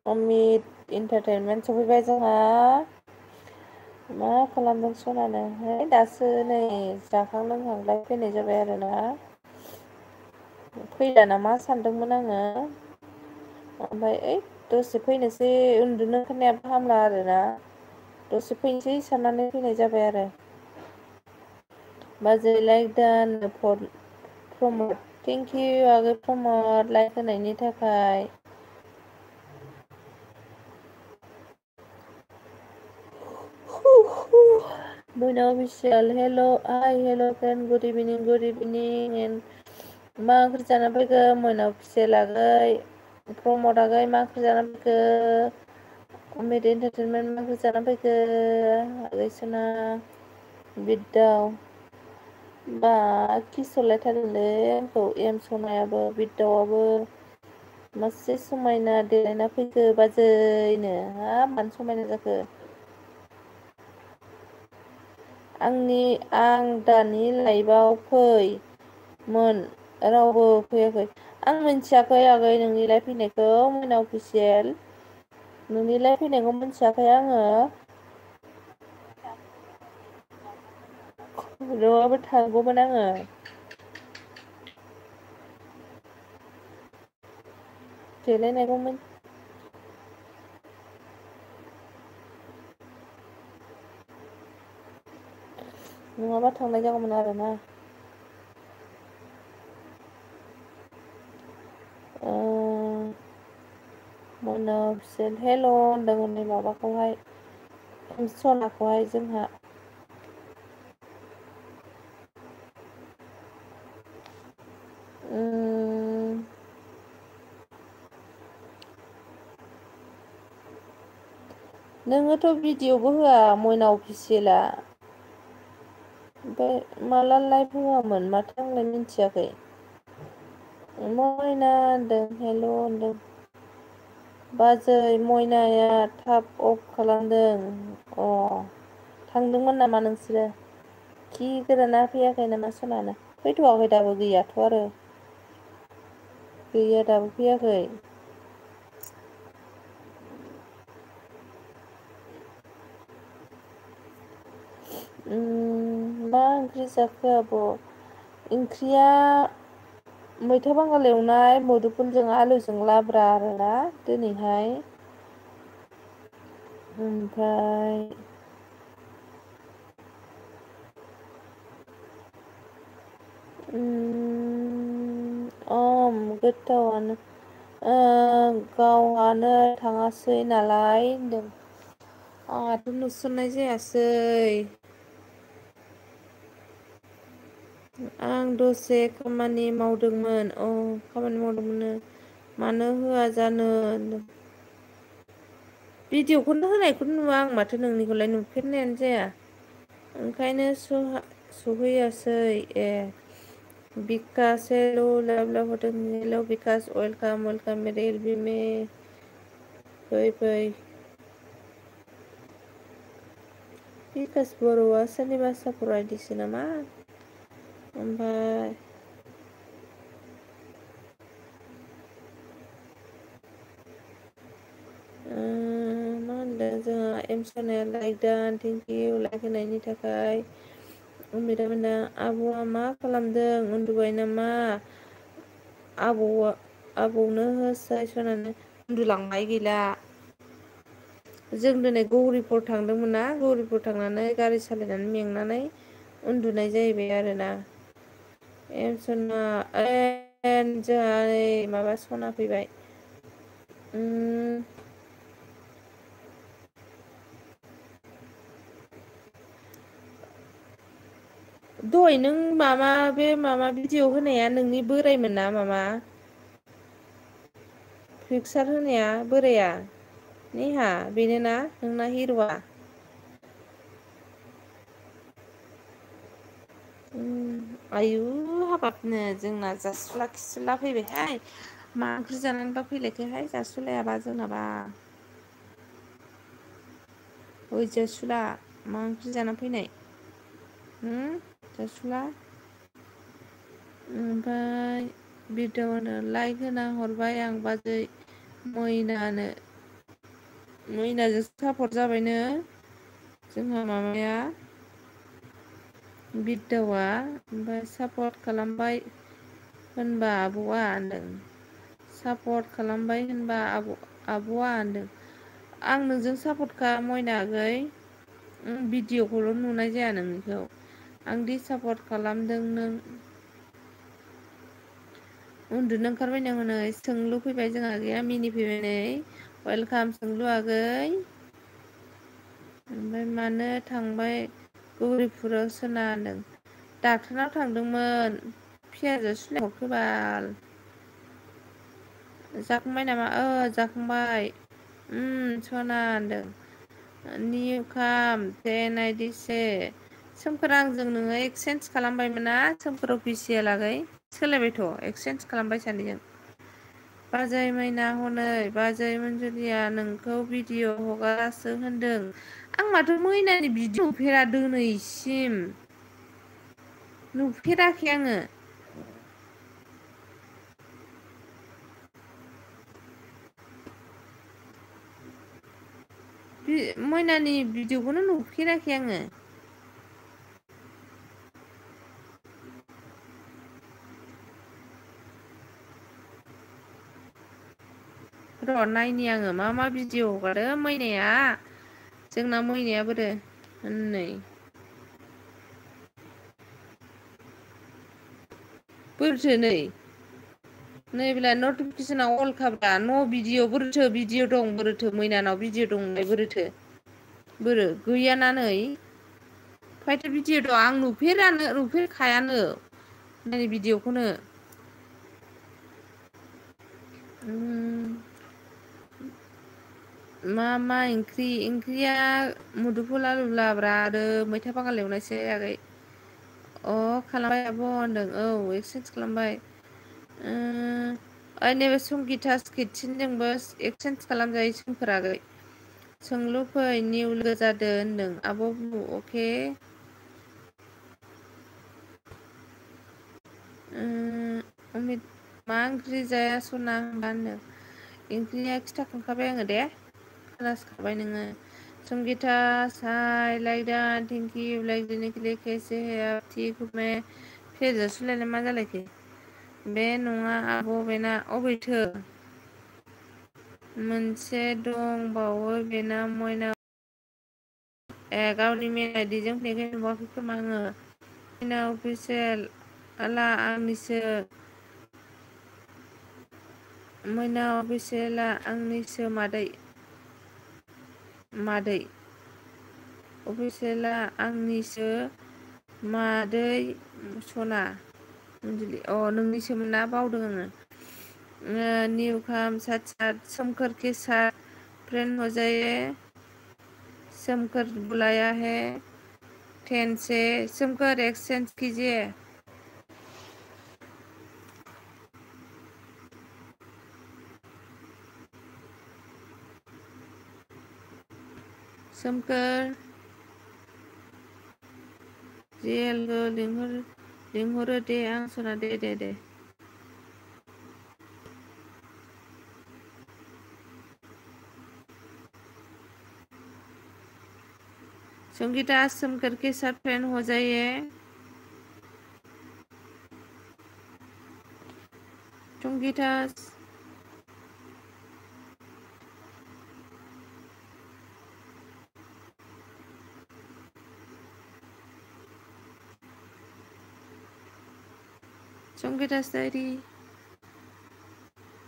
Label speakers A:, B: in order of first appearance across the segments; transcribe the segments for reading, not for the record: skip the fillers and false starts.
A: Amit entertainment सफैबाय जोंहा। मा खालामदों सनानो? है दासो नै जाखां लोंखांलाय फैनाय जाबाय आरोना। फैला नामा सानदोंमोन आङो। ओमफ्राय ओइ दसे फैनोसै उन्दुनो ओंखारनायाबो हामला आरोना। दसे फैनोसै साननानै फैनाय जाबाय आरो। बाजै लाइक दान प्रमद थेंकिउ आगै प्रमद लाइक होनायनि थाखाय। मोनायाव बिसियाल हेल' आइ हेल' फ्रेन्ड गुड इभिनिं मा ओंख्रि जाना फैखो मोनायाव फिसे लागै प्रमद आगै मा ओंख्रि जाना फैखो अमित इन्टारटेनमेन्ट मा ओंख्रि जाना फैखो आगै सना बिरदाव बा किसलायथारोलै आंखौ एम सनायाबो बिरदावाबो मासे समायना देलायना फैखो बाजैनो हाब मानो समायना जाखो आं दानि लाइभआव फैमोन रावबो फैयाखै आं मिन्थियाखै आगै नोंनिलाय फैनायखौ मैना अफिसियेल नोंनिलाय फैनायखौ मिथियाखै आङो नङाबा थांगौमोन आङो देलायनायखौ नङाबा थांनाय जागौमोन आरोना मैना अफिसियेल हेल' होनदों नै माबाखौहाय सनाखौहाय जोंहा नोङोथ' भिडिअबो होआ मैना अफिसियेला ओमफ्राय माला लाइभ होआमोन माथो आंलाय मिन्थियाखै मयना होनदों हेल' होनदों बाजै मयनाया थाब अफ खालामदों अ थांदोंमोन नामा नोंसोरो खि गोदोना फैयाखै नामा सनानो फैथ'वाखै दाबो गैयाथ' आरो गैया दाबो फैयाखै मा ओंख्रि जाखो आब' ओंख्रिया मैथा बांगाल एवनाय मुदुफुलजों आलुजों लाब्रा आरोना दिनैहाय ओमफ्राय गोथावआनो गावहानो थाङासै नालाय होनदों आंहाथ' नुसननाय जायासै आं दसे खामानि मावदोंमोन खामानि मावदोंमोन मानो होआ जानो भिडिअखौनो होनायखौनो नुवा आं माथो नोंनिखौलाय नुफेरनायानो जाया ओंखायनो सहैयासै ए बिकास हेल' लाभ लाभ होदों हेल' बिकास वेलकाम मेरे एलबिमे फै बिकास बर'आ सोरनिबा सापर आइदिसो नामा ओमफ्राय मा होनदों जोंहा एम सनाया लाइक दान थेंकिउ लाइक होनायनि थाखाय अमितामोना आब'आ मा खालामदों उन्दुबाय नामा आबौनो होसाय सनानो उन्दुलांबाय गैला जों दिनै गौरिपुर थांदोंमोन ना गौरिपुर थांनानै गारि सालायनानै मेंनानै उन्दुनाय जाहैबाय आरोना एम सना जोंहा नै माबा सना फैबाय दहाय नों माबा भिडिअ होनाया नोंनि बोरायमोन ना मामा पिकसार होनाया बोराया नेहा बेनो ना नोंना हिर'आ आयु हाबाबनो जोंना जासुला खिसुला फैबायहाय मा ओंख्रि जानानैबा फैलायखोहाय जासुलायाबा जोंनाबा ओइ जासुला मा ओंख्रि जाना फैनाय? जासुला ओमफ्राय बिरदावनो लाइक होना हरबाय आं बाजै मैनानो मैनाजों सापर्ट जाबायनो जोंहा माबाया बिरदावा ओमफ्राय सापर्ट खालामबाय होनबा आब'आ होनदों सापर्ट खालामबाय होनबा आब'आ होनदों आं नोंजों सापर्टखा मयना आगै भिडिअ'खौल' नुनाय जाया नोंनिखौ आंदि सापर्ट खालामदों नों उन्दुनो ओंखारबाय नो हनै सोंलु फैबाय जोंहा आगैया मिनिफैबाय नै वेलकाम सोंलु आगै ओमफ्राय मानो थांबाय गौरिपुराव सोना होनदों डाक्टरनाव थांदोंमोन पियाजा सुनाय बाल जाखांबाय नामा जाखांबाय सना होनदों निउ काम देन आइ डिसे सोमखोर आंजों नोङो एक्सेन्ज खालामबायमोन ना सोमखोर अफिसियेल आगै सोलायबायथ' एक्सेन्ज खालामबाय सानैजों बाजै मैना हनै बाजै मोनजुलिया नोंखौ भिडिअ' हगारासो होनदों आं माथो मैनानि भिडिअ नुफेरा दिनैसिम नुफेराखै आङो मैनानि भिडिअखौनो नुफेराखै आङो र' नायनि आङो मा मा भिडिअ हगारो मैनाया जोंना मैनाया बोरो नै बोरैथो नै बेलाय नटिफिकेसनाव अल खाब्रा न' भिडिअ बोरोथो भिडिअ दं बोरोथो मैनानाव भिडिअ दंलाय बोरोथो बोरो गैयाना नै ओमफ्रायथ' भिडिअ दं आं नुफेरखायानो मैनानि भिडिअखौनो मा ओंख्रिया मुदुफुल आलु लाब्रा आरो मैथा बांगाल एवनायसो आगै खालामबाय आब' होनदों औ एक्सेन्ज खालामबाय नैबे संगिता किटसेनजोंबो एक्सेन्ज खालामजायो सोमखोर आगै सोंलु फै निउ लोगो जादों होनदों आब' अके मा ओंख्रि जाया सना होनबा होनदों ओंख्रिया खिथाखांखाबाय आङो दे खोनासखाबाय नोङो Sangita hi like that thank you like देने के लिए कैसे है आप ठीक हूँ मैं फेजा सुलायलाय मा जालायखो बे नङा आब' बेना अबेथो मोनसे दंबावो बेना मयना गावनि मेल आइडिजों फैनायखाय नुवाखै खोमा आङो मैना अफिसियेल आला आंनिसो मैना अफिसियेला आंनिसो मादै अफिसियेला आंनिसो मादै सना अनजलि नोंनिसोमोन ना बावदों आङो निउ काम सात सात सोमखोर के साथ फ्रेंड हो जाइए सोमखोर बुलाया है ट्रेन से सोमखोर एक्सचेंज कीजिए सोमखोर रियेलखौ लिंहरो दे आं सना दे संगीता सोमखोर के साथ फ्रेंड हो जाइए संगीता संगीता's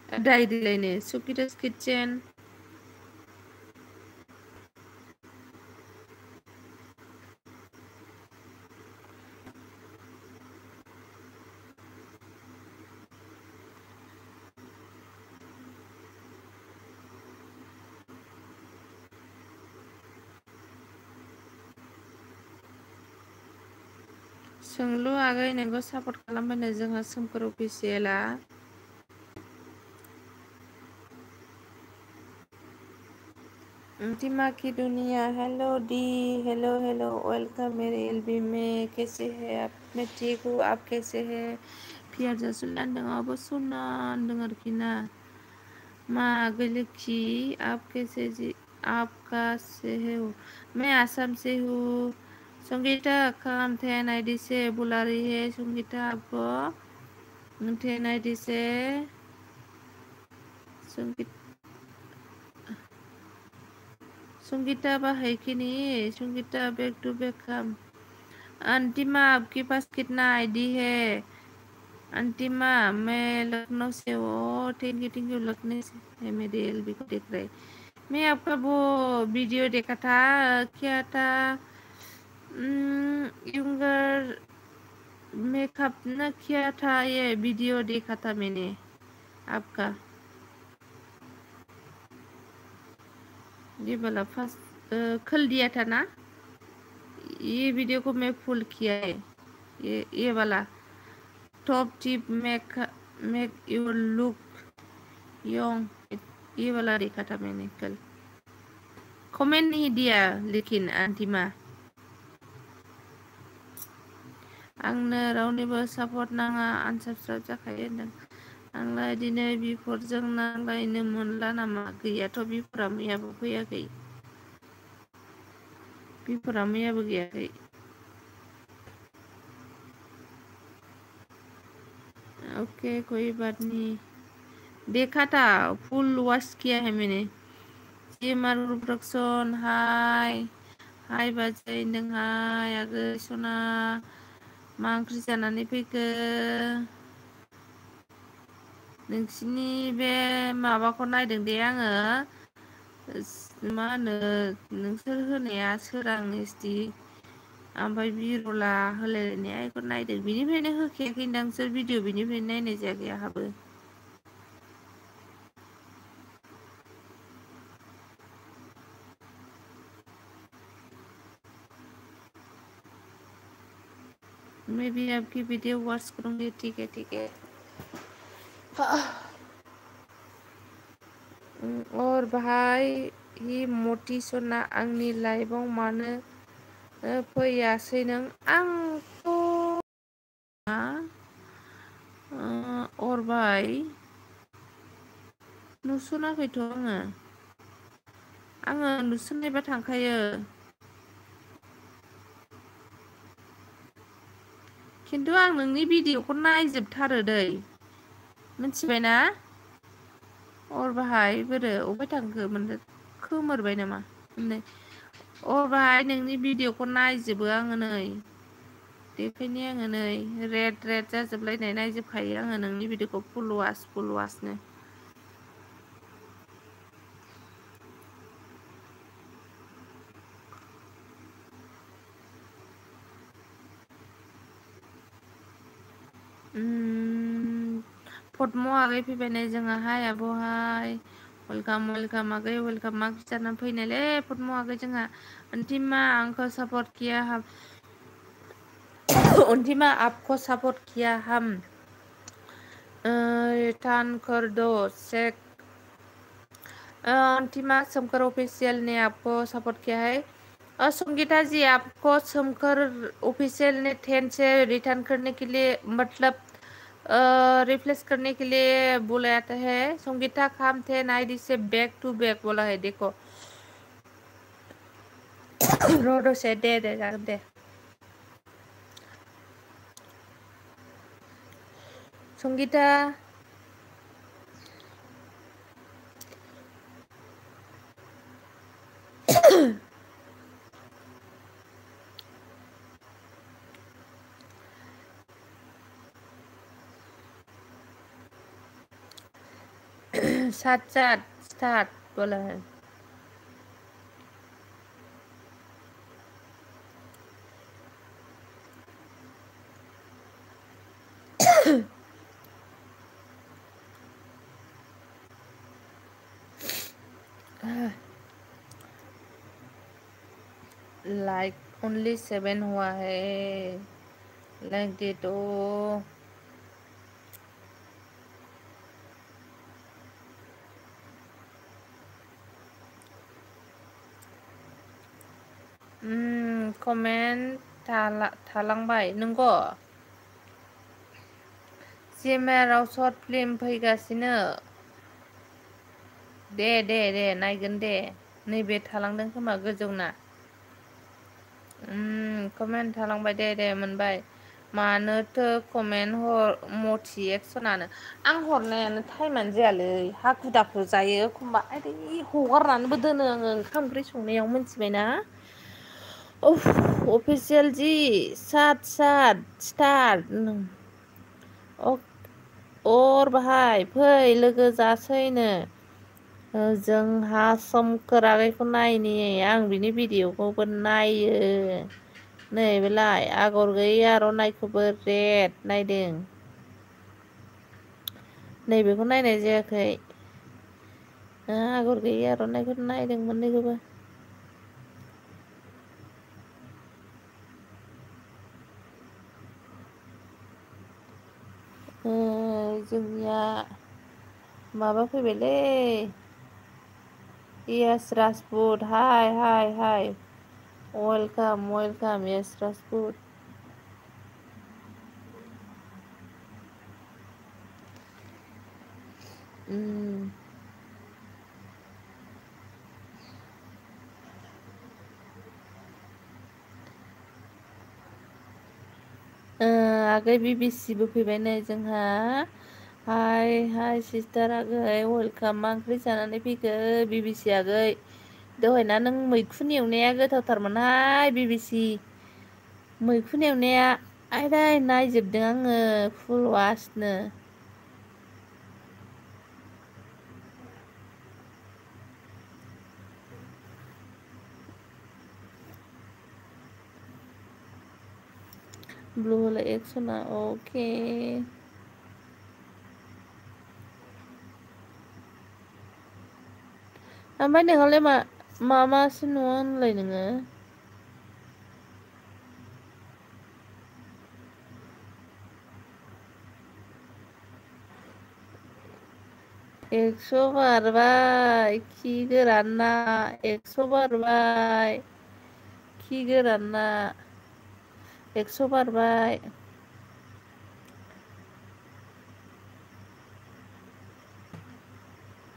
A: डायरी लायनो संगीता's किचेन सोंलु आगै नोंखौ सापर्ट खालामबायनो जोंहा सोमखोर अफिसियेला टीमा की दुनिया, hello D, hello hello, welcome मेरे एलबी में। कैसे हैं आप? मैं ठीक हूँ, आप कैसे हैं? फिर जसुलान दंगाबो सुनान दंगर की ना माँ गलखी, आप कैसे जी? आप कहाँ से हो? मैं आसाम से हूँ। संगीता काम थे एनआईडी से बुला रही है। संगीता आपको थे एनआईडी से संगीता बाहर की नहीं। संगीता बैक टू बैक काम। अंतिमा आपके पास कितना आईडी है? अंतिमा मैं लखनऊ से हूँ। थैंक यू लखनऊ से है। मेरे एलबी को देख रहे। मैं आपका वो वीडियो देखा था, क्या था, यंगर मेकअप ना किया था, ये वीडियो देखा था मैंने आपका। ये वाला फर्स्ट कल दिया था ना, ये वीडियो को मैं फुल किया है। ये वाला top tip make your look young, ये वाला देखा था मैंने कल। कमेंट नहीं दिया लेकिन आंटिमा आंनो रावनिबो सापर्ट नाङा, आनसाबस्क्राइब जाखायो होनदों। आंलाय दिनै बिफोरजों नांलायनो मोनला नामा? गैयाथ' बिफोरा मैयाबो फैयाखै। बिफोरा मैयाबो गैयाखै। ओके कोई बात नहीं, देखा था, फुल वॉच किया है मैंने। ये मारू प्रोडक्शन, हाय बाजै नोंहाय आगै सना, मा ओंख्रि जानानै फैखो? नोंसिनि बे माबाखौ नायदों दे आङो, मा होनो नोंसोर होनाया सोरां एसटि ओमफ्राय बिरला होलायलायनाया बेखौ नायदों। बिनिफ्रायनो होखायाखैदां नोंसोर भिडिअ, बिनिफ्रायनो नायनाय जायाखै आंहाबो। मैं भी आपकी वीडियो वॉच करूंगी। ठीक है ठीक है। और भाई ही मोटी सना आंनि लाइफआव मानो फैयासै नों? आंथ' और भाई नुसनाखैथ' आङो नुसननायबा थांखायो। खिन्थु आं नोंनि भिडिअखौ नायजोबथारो दै, मिथिबायना? और बाहाय बोरो अबे थांखो? मोनदों खोमोरबाय नामा? नै और बाहाय नोंनि भिडिअखौ नायजोबो आङो नै, देखायनि आङो नै रेड जाजोबलायनाय नायजोबखायो आङो नोंनि भिडिअखौ फुल वाचनो। पद्म आगै फैबाय नै जोंहा। हाय आब'हाय, वेलकाम आगै वेलकाम। मा ओंख्रि जानानै फैनायलै पद्म आगै जोंहा? अंतिमा आंखौ सपोर्ट किया हम, अंतिमा आपको सपोर्ट किया हम, रिटर्न कर दो चेक। अंतिमा समकर ऑफिशियल ने आपको सपोर्ट किया है। संगीता जी आपको समकर ऑफिशियल ने 10 से रिटर्न करने के लिए, मतलब रिप्लेस करने के लिए बोला है। संगीता खाम थे आईडी से बैक टू बैक बोला है। देखो रोडो से दे जागोन दे। संगीता साथ स्टार्ट बोला है। लाइक ओनली 7 हुआ है, लाइक दे दो। कमेन्ट थालांबाय नंगौ जिमेराव सर्ट फिल्म फैगासिनो दे नायगोन दे नैबे थालांदों खोमा गोजौना कमेन्ट थालांबाय दे मोनबाय मानोथो कमेन्ट मथि एक्सनानो आं हरनायानो टाइमानो जायालै हाखु दाखु जायो एखमबा ओरै हगारनानैबो दोनो आङो ओंखाम ओंख्रि संनायाव मिथिबायना अफिसियेल जि सात स्टार्ट अर बाहाय फै लोगो जासैनो जोंहा समखोर आगैखौ नायनि आं बिनि भिडिअ'खौबो नायो नै बेलाय आगर गैयै आर'नाइखौबो रेट नायदों नैबेखौ नायनाय जायाखै आगर गैयै आर'नाइखौ नायदों मोननैखौबो जोंनिया माबा फैबायलै येस राजपुत हाय वेलकाम येस राजपुत आगै बिबिसिबो फैबाय नै जोंहा हाय सिस्टार आगै वेलकाम मा ओंख्रि जानानै फैखो बिबिसि आगै दहायना नों मैखुन एवनाया गोथावथारमोनहाय बिबिसि मैखुन एवनाया आयदै नायजोबदों आङो फुल वासनो ब्लु होलाय एक्सना अके ओमफ्राय नोंहालाय मासो नुवा होनलाय नोङो 100 बारबाय खि गोराना 100 बारबाय खि गोराना 100 बारबाय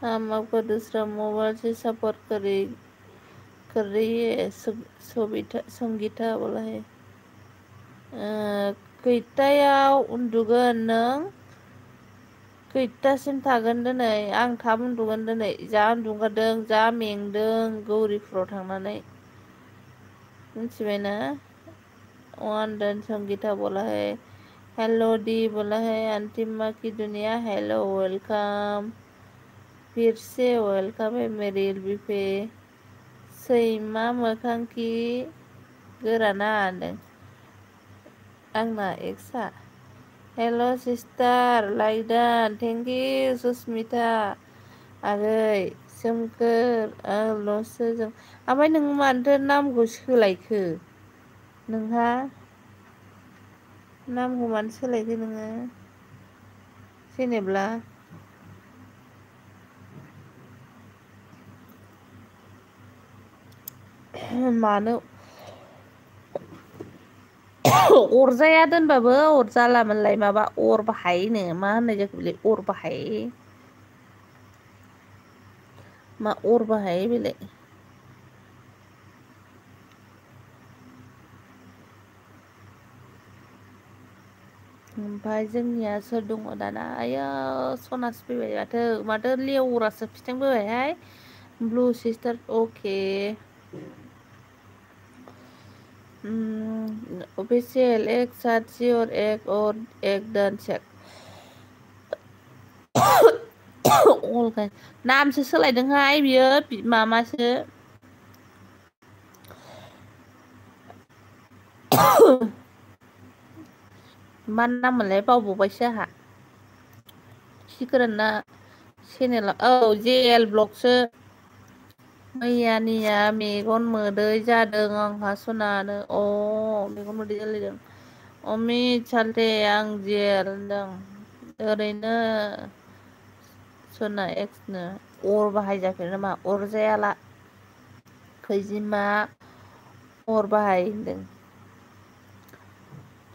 A: हम आपको दूसरा मोबाइल से सपोर्ट कर रही है संगीता बोला है खैथायाव उन्दुगोन नों खैथासिम थागोन दिनै आं थाब उन्दुगोन दिनै जा उन्दुगारदों जा मेंदों गौरिपुराव थांनानै मिथिबायना वंदन संगीता बोला है हेलो दी बोला है अंतिमा की दुनिया हेलो वेलकम फिर से वेलकम है मेरी एलबी पे सैमा मोखांखि गोराना होनदों आंना एक्सआ हेल' सिस्टार लाइदान थेंक इउ सुसमिता आगै सोमखोर लसो जों ओमफ्राय नों मानोथो नामखौ सोलायखो नोंहा नामखौ मानो सोलायखो नोङो जेनेब्ला मानो अरजाया दोनबाबो अरजालामोनलाय माबा अर बाहायनो मा होननाय जाखो बेलाय अर बाहाय मा अर बाहाय बेलाय ओमफ्राय जोंनिया सोर दङ दाना आयो सनासो फैबाय माथो लेवरासो फिथिंबोबायहाय ब्लू सिस्टार अके ऑफिशियल एक साथ और एक डन चेक नामसो सोलायदोंहाय बियो मामासो मा नाम मोनलाय बावबावबायसो आंहा खि गोराना चेनेला औ जेएल ब्लगसो मैयानिया मेगन मोदै जादों आंहा सनानो मेगन मोदै जालायदों अमित सालथे आं जेल होनदों ओरैनो सना एक्सनो अर बाहायजाफेरो नामा अरजायाला खैजिमा अर बाहाय होनदों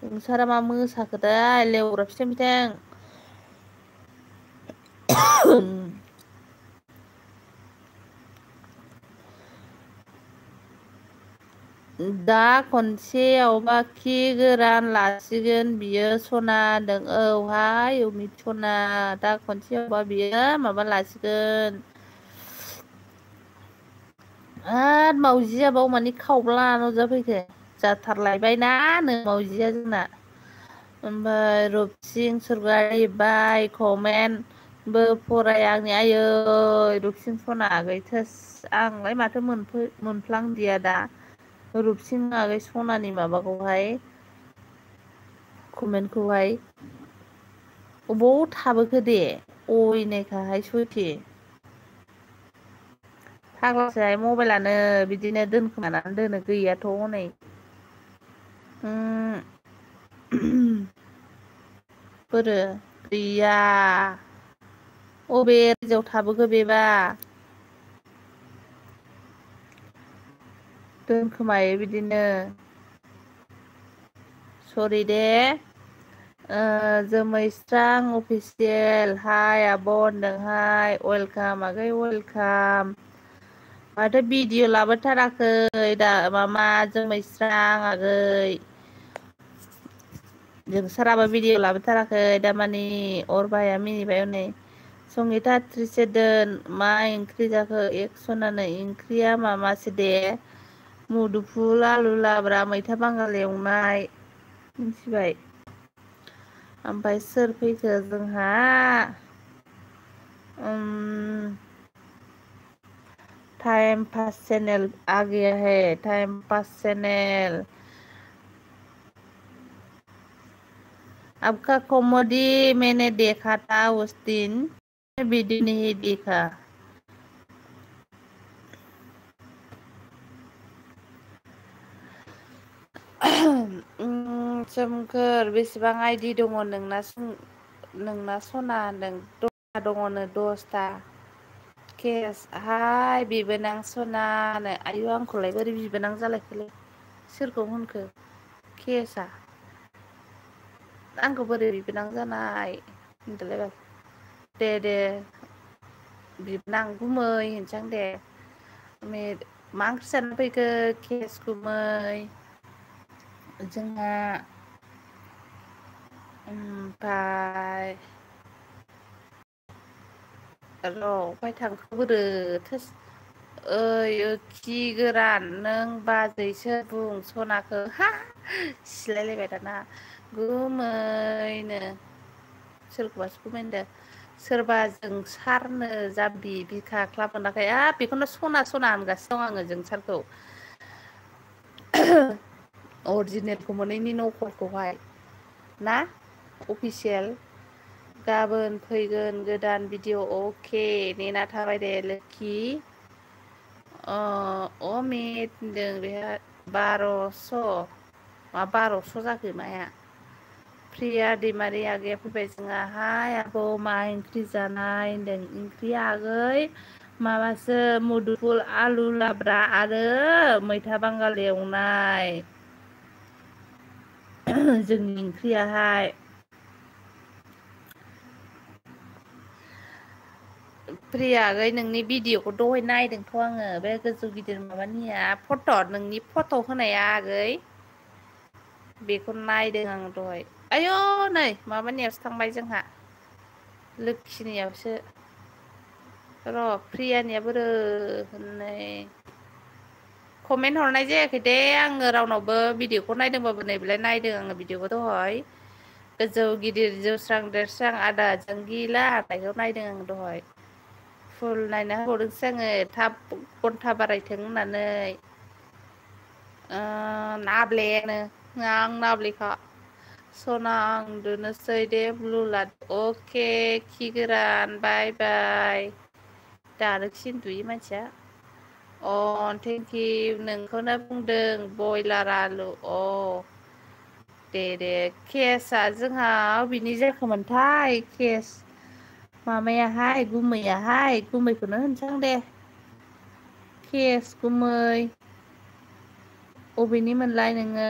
A: नोंसारा मा मोसाखोथाय लेवरा फिथें फिथें दा खनसेयावबा खि गोरान लासिगोन बियो सना होनदों औहाय अमित सना दा खनसेयावबा बियो माबा लासिगोन आरो मावजिया बाव माने खावब्ला नुजाफैखो जाथारलायबायना नों मावजिया जोंना ओमफ्राय रुपसिं सरगारि बाय कमेन्टबो फराया आंनि आयै रुपसिं सना आगै थोस आंलाय माथो मोनफ्लांदिया दा रुपसिं आगै सनानि माबाखौहाय कमेन्टखौहाय अबाव थाबोखो दे अयनायखाहाय सयथि फाग्लासोहाय मबाइलानो बिदिनो दोनखोमानानै दोनो गैयाथ' हनै बोरो गैया अबे रायजोआव थाबोखो बेबा दोनखोमायो बिदिनो सरि दे जोमैस्रां अफिसियेल हाय आब' होनदोंहाय वेलकाम आगै वेलकाम माथो भिडिअ लाबोथाराखै दा मामा जोमैस्रां आगै जोंसाराबो भिडिअ लाबोथाराखै दामानि अर बाया मिनिबाय हनै संगिता थ्रिसेदोन मा ओंख्रि जाखो एक्स'नानै ओंख्रिया मामासो दे मुदुफुल आलु लाब्रा मैथा बांगाल एवनाय मिथिबाय ओमफ्राय सोर फैखो जोंहा टाइम पास चैनल आ गया है टाइम पास चैनल आपका कॉमेडी मैंने देखा था उस दिन वीडियो नहीं देखा सोमखोर बेसेबां आइडि दङ नोंना सना होनदों दङनो 10ता केस हाय बिबोनां सनानो आयु आंखौलाय बोरै बिबोनां जालायखोलै सोरखौ होनखो केसआ आंखौ बोरै बिबोनां जानाय होनदोलाय दे बिबोनां गुमै होनसै आं दे मा ओंख्रि जानानै फैखो केस गुमै जोंहा ओमफ्राय र' अफाय थांखो बोरो थोस ओइ खि गोरान नों बाजैसो बुं सनाखौ हा सिलायलायबाय दाना गुमैनो सोरखौबासो गुमै होनदों सोरबा जोंसारनो जाम्बि बिखा ख्लाब मोनाखै हाब बेखौनो सना होनगासिनो दं आङो जोंसारखौ अरिजिनेलखौ मोनैनि नकलखौहाय ना अफिसियेल गाबोन फैगोन गोदान भिडिअ अके नेना थाबाय दे लोक्षि अमित होनदों बेहा 1200 मा 1200 जाखो माया प्रिया दैमारि आगैया फैबाय जोंहा हाय आब' मा ओंख्रि जानाय होनदों ओंख्रिया आगै माबासो मुदुफुल आलु लाब्रा आरो मैथा बांगाल एवनाय जोंनि ओंख्रियाहाय प्रिया आगै नोंनि भिडिअखौ दहाय नायदोंथ' आङो बे गोजौ गिदिर माबानिया फट' नोंनि फट' होनाया आगै बेखौ नायदों आं दहाय आयौ नै माबानियावसो थांबाय जोंहा लोक्षिनियावसो र' प्रियानिया बोरो होननाय कमेन्ट हरनाय जायाखै दे आङो रावनावबो भिडिअखौ नायदोंबाबो नैबेलाय नायदों आङो भिडिअखौ दहाय गोजौ गिदिर जौस्रां देरस्रां आदा जोंगिला होननायखौ नायदों आं दहाय फुल नायना होबावदोंसो आङो थाब घन्टा बारायथों होननानै नाब्लेनो आं नाब्लेखा सना आं उन्दुनोसै दे ब्लुलाइट अके खि गोरान बाय बाय दानो खि उन्दुयो मानसिया अ थेंकिउ नोंखौनो बुंदों बयलार आलु दे केसआ जोंहा अबेनि जाखोमोनथाय केस माबायाहाय गुमैखौनो होनसां दे केस गुमै अबेनिमोनलाय नोङो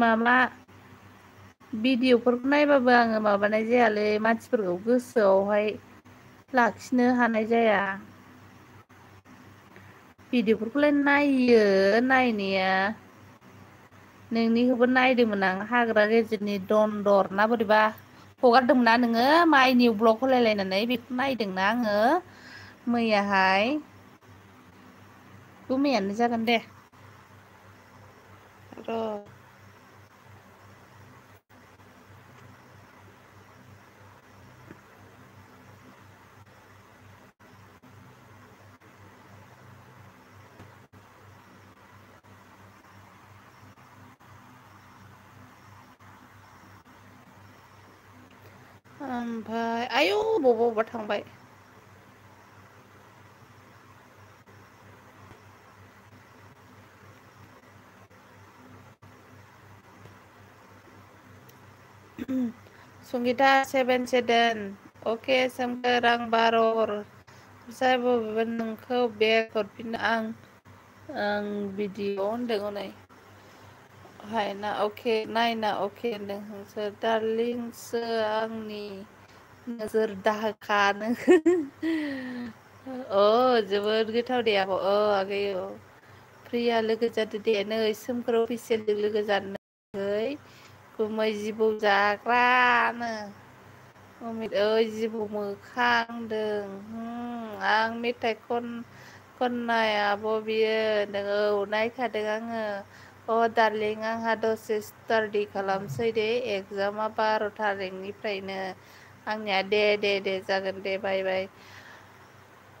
A: माबा भिडिअफोरखौ नायबाबो आङो माबानाय जायालै मानसिफोरखौ गोसोआवहाय लाखिनो हानाय जाया भिडिअफोरखौलाय नायो नायनाया नोंनिखौबो नायदोंमोन आं हाग्रा गेजेरनि दनदर ना बोरैबा हगारदोंमोनना नोङो माइनि ब्लग होलायलायनानै बेखौ नायदोंना आङो मैयाहाय मैयानो जागोन दे र' ओमफ्राय आयौ बबावबा थांबाय संगिता 77 अके सोमखोर आं 12 हर जाय बबेबा नोंखौ बेग हरफिनो आं भिडिअ होनदों हनै हायना अके नायना अके होनदों नोंसोर दार्लिंसो आंनि नोजोर दाहोखा नों जोबोद गोथाव दे आब' आगै प्रिया लोगो जादो दे नै सोमखोर अफिसियेलजों लोगो जानोै गुमै जिबौ जाग्रानो अमित ओइ जिबौ मोखां होनदों आं मेथाइ खननायाब' बियो होनदों नायखादों आङो दार्लिं आंहा दसे स्टाडि खालामसै दे एगजामा 12 थारिखनिफ्रायनो आंनिया दे जागोन दे बाय बाय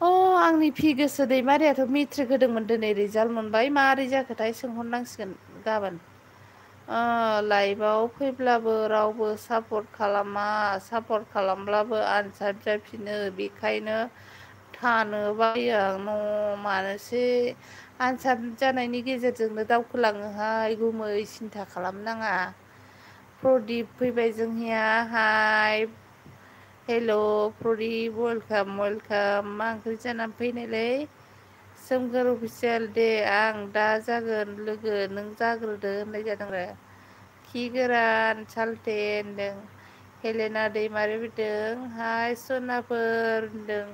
A: आंनि फि गोसो दैमारियाथ' मेट्रिक होदोंमोन दिनै रिजाल्ट मोनबाय माबोरै जाखोथाय सोंहरनांसिगोन गाबोन लाइभआव फैब्लाबो रावबो सापर्ट खालामब्लाबो आनसार जाफिनो बेखायनो थानो बायो आं मानोसै आनसार जानायनि गेजेरजोंनो दावखोलाङोहाय गुमै सिन्था खालामनाङा प्रदिप फैबाय जोंनिया हाय हेल' प्रदिप वेलकाम मा ओंख्रि जानानै फैनायलै सोमखोर अफिसियेल दे आं दा जागोन लोगो नों जाग्रोदो होननाय जादों आरो खि गोरान सालथे होनदों हेलेना दैमारि फैदों हाय सनाफोर होनदों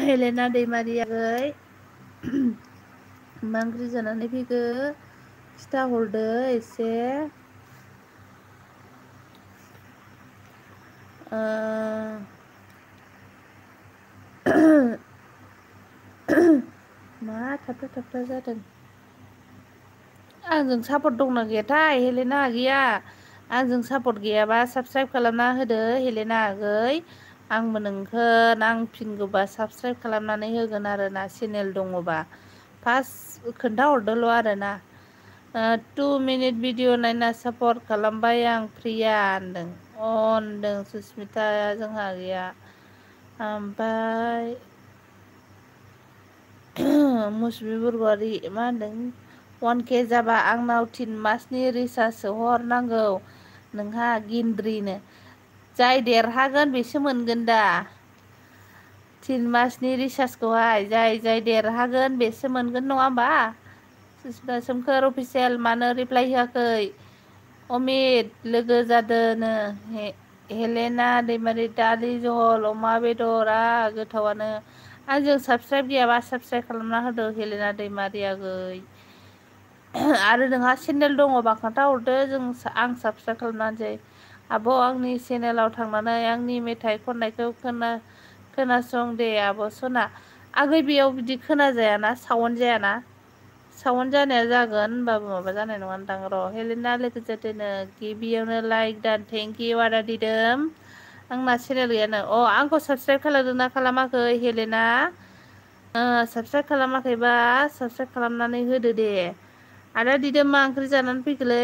A: हेलेना दैमारि आगै मा ओंख्रि जानानै फैखो खिथाहरदो एसे मा थाबथा जादों आंजों सापर्ट दंना गैयाथाय हेलेना आगैया आंजों सापर्ट गैयाबा साबसक्राइब खालामना होदो हेलेना आगै आंबो नोंखौ नांफिनगौबा साबसक्राइब खालामनानै होगोन आरोना चेनेल दङबा फार्स्ट खोन्थाहरदोल' आरोना 2 मिनिट भिडिअ नायना सापर्ट खालामबाय आं प्रिया होनदों होनदों सुसमिता जोंहा गैया ओमफ्राय मुसुमि बरग'यारि मा होनदों 1K जाबा आंनाव 3 मासनि रिसार्ज सोहरनांगौ नोंहा गिन्द्रिनो जाय देरहागोन बेसो मोनगोन दा 3 मासनि रिसार्जखौहाय जाय देरहागोन बेसो मोनगोन नङा होमबा सोमखोर अफिसियेल मानो रिप्लाय होआखै अमित लोगो जादोनो हेलेना दैमारि दालि जहल अमा बेदरा गोथावानो आंजों साबसक्राइब गैयाबा साबसक्राइब खालामना होदो हेलेना दैमारि आगै आरो नोंहा चेनेल दङबा खोन्थाहरदो आं साबसक्राइब खालामना आब' आंनि चेनेलाव थांनानै आंनि मेथाइ खननायखौ खोनासं दे आब' सना आगै बेयाव बिदि खोनाजायाना साउन्ड जायाना साउन्ड जानाया जागोन होनबाबो माबा जानाय नङादां र' हेलेना लोगो जादोनो गिबियावनो लाइक दान थेंक इउ आदा दिदोम आंना चेनेल गैयानो आंखौ साबसक्राइब खालामदोंना खालामाखै हेलेना साबसक्राइब खालामाखैबा साबसक्राइब खालामनानै होदो दे आदा दिदोम मा ओंख्रि जानानै फैखोलै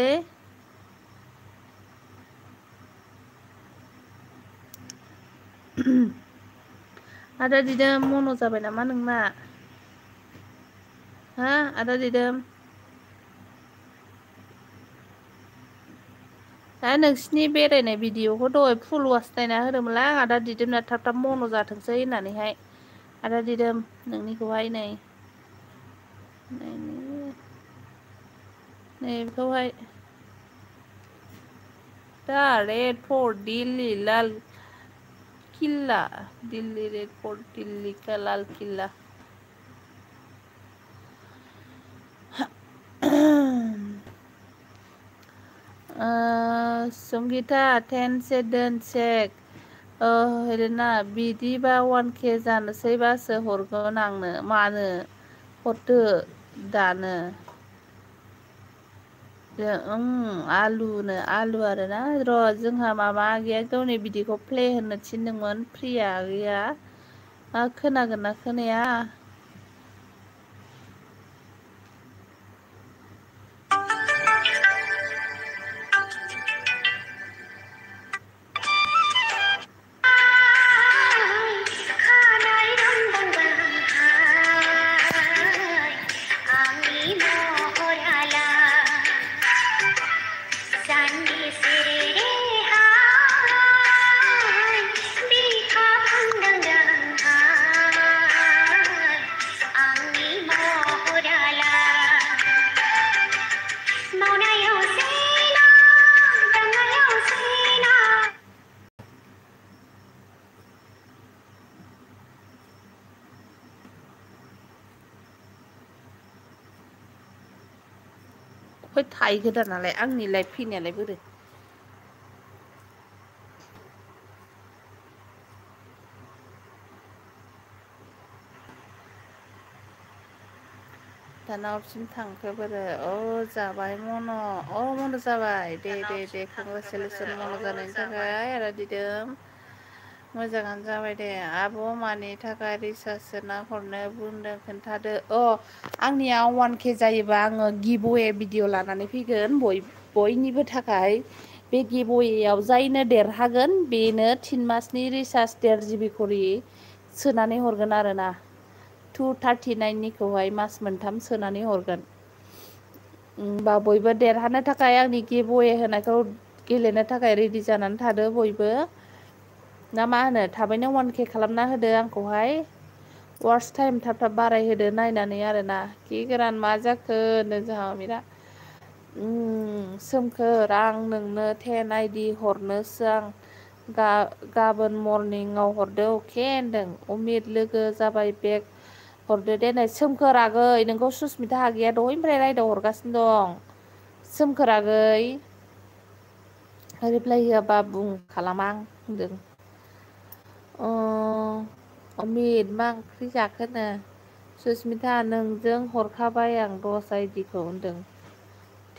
A: आदा दिदोम मन' जाबाय नामा नोंना हा आदा दिदोम नोंसिनि बेरायनाय भिडिअखौ दहाय फुल वास नायना होदोंमोनलां आदा दिदोमना थाब मन' जाथोंसै होननानैहाय आदा दिदोम नोंनिखौहाय नै नै बेखौहाय दा रेड फर्ट दिल्ली लाल किल्ला दिल्ली रेड फर्ट दिल्ली का लाल किल्ला संगीता 10 सेकेन्ड चेक हेलेना बिदिबा 1K जानोसैबासो हरगोन आंनो मानो हरदो दानो आलुनो आलु आरोना र' जोंहा माबा गैया गावनि बिदिखौ प्ले होनो थिनदोंमोन प्रिया गैया खोनागोन ना खोनाया थाइ गोदानालाय आंनि लाइफ फैनायालाय बोरै दाना अबेसिम थांखो बोरो जाबाय मन' मन' जाबाय दे कंग्रेसुलेसन मन' जानायनि थाखाय आरो दिदोम मोजाङानो जाबाय दे आब' मानि थाखाय रिसार्ज सोना हरनो बुंदों खोन्थादो आंनियाव 1K जायोबा आङो गिभवे भिडिअ लानानै फैगोन बयनिबो थाखाय बे गिभवेआव जायनो देरहागोन बेनो 3 मासनि रिसार्ज 1.5 GB खरि सोनानै हरगोन आरोना 239निखौहाय मास मोनथाम सोनानै हरगोन बा बयबो देरहानो थाखाय आंनि गिभवे होनायखौ गेलेनो थाखाय रेडि जानानै थादो बयबो ना मा होनो थाबैनो 1K खालामना होदो आंखौहाय वार्स टाइम थाब थाब बारायहोदो नायनानै आरोना कि गोरान मा जाखो होनो जोंहा बिराद सोमखोर आं नोंनो 10 ID हरनोसो आं गाबोन मर्निंआव हरदो अके होनदों अमित लोगो जाबाय बेग हरदो दे नै सोमखोर आगै नोंखौ सुसमिता आगैया दहायनिफ्राय रायदाव हरगासिनो दं सोमखोर आगै रिप्लाय होआबा बुं खालामा आं होनदों अमित मा ओंख्रि जाखोनो सुसमिता नोंजों हरखाबाय आं 10 आइडिखौ होनदों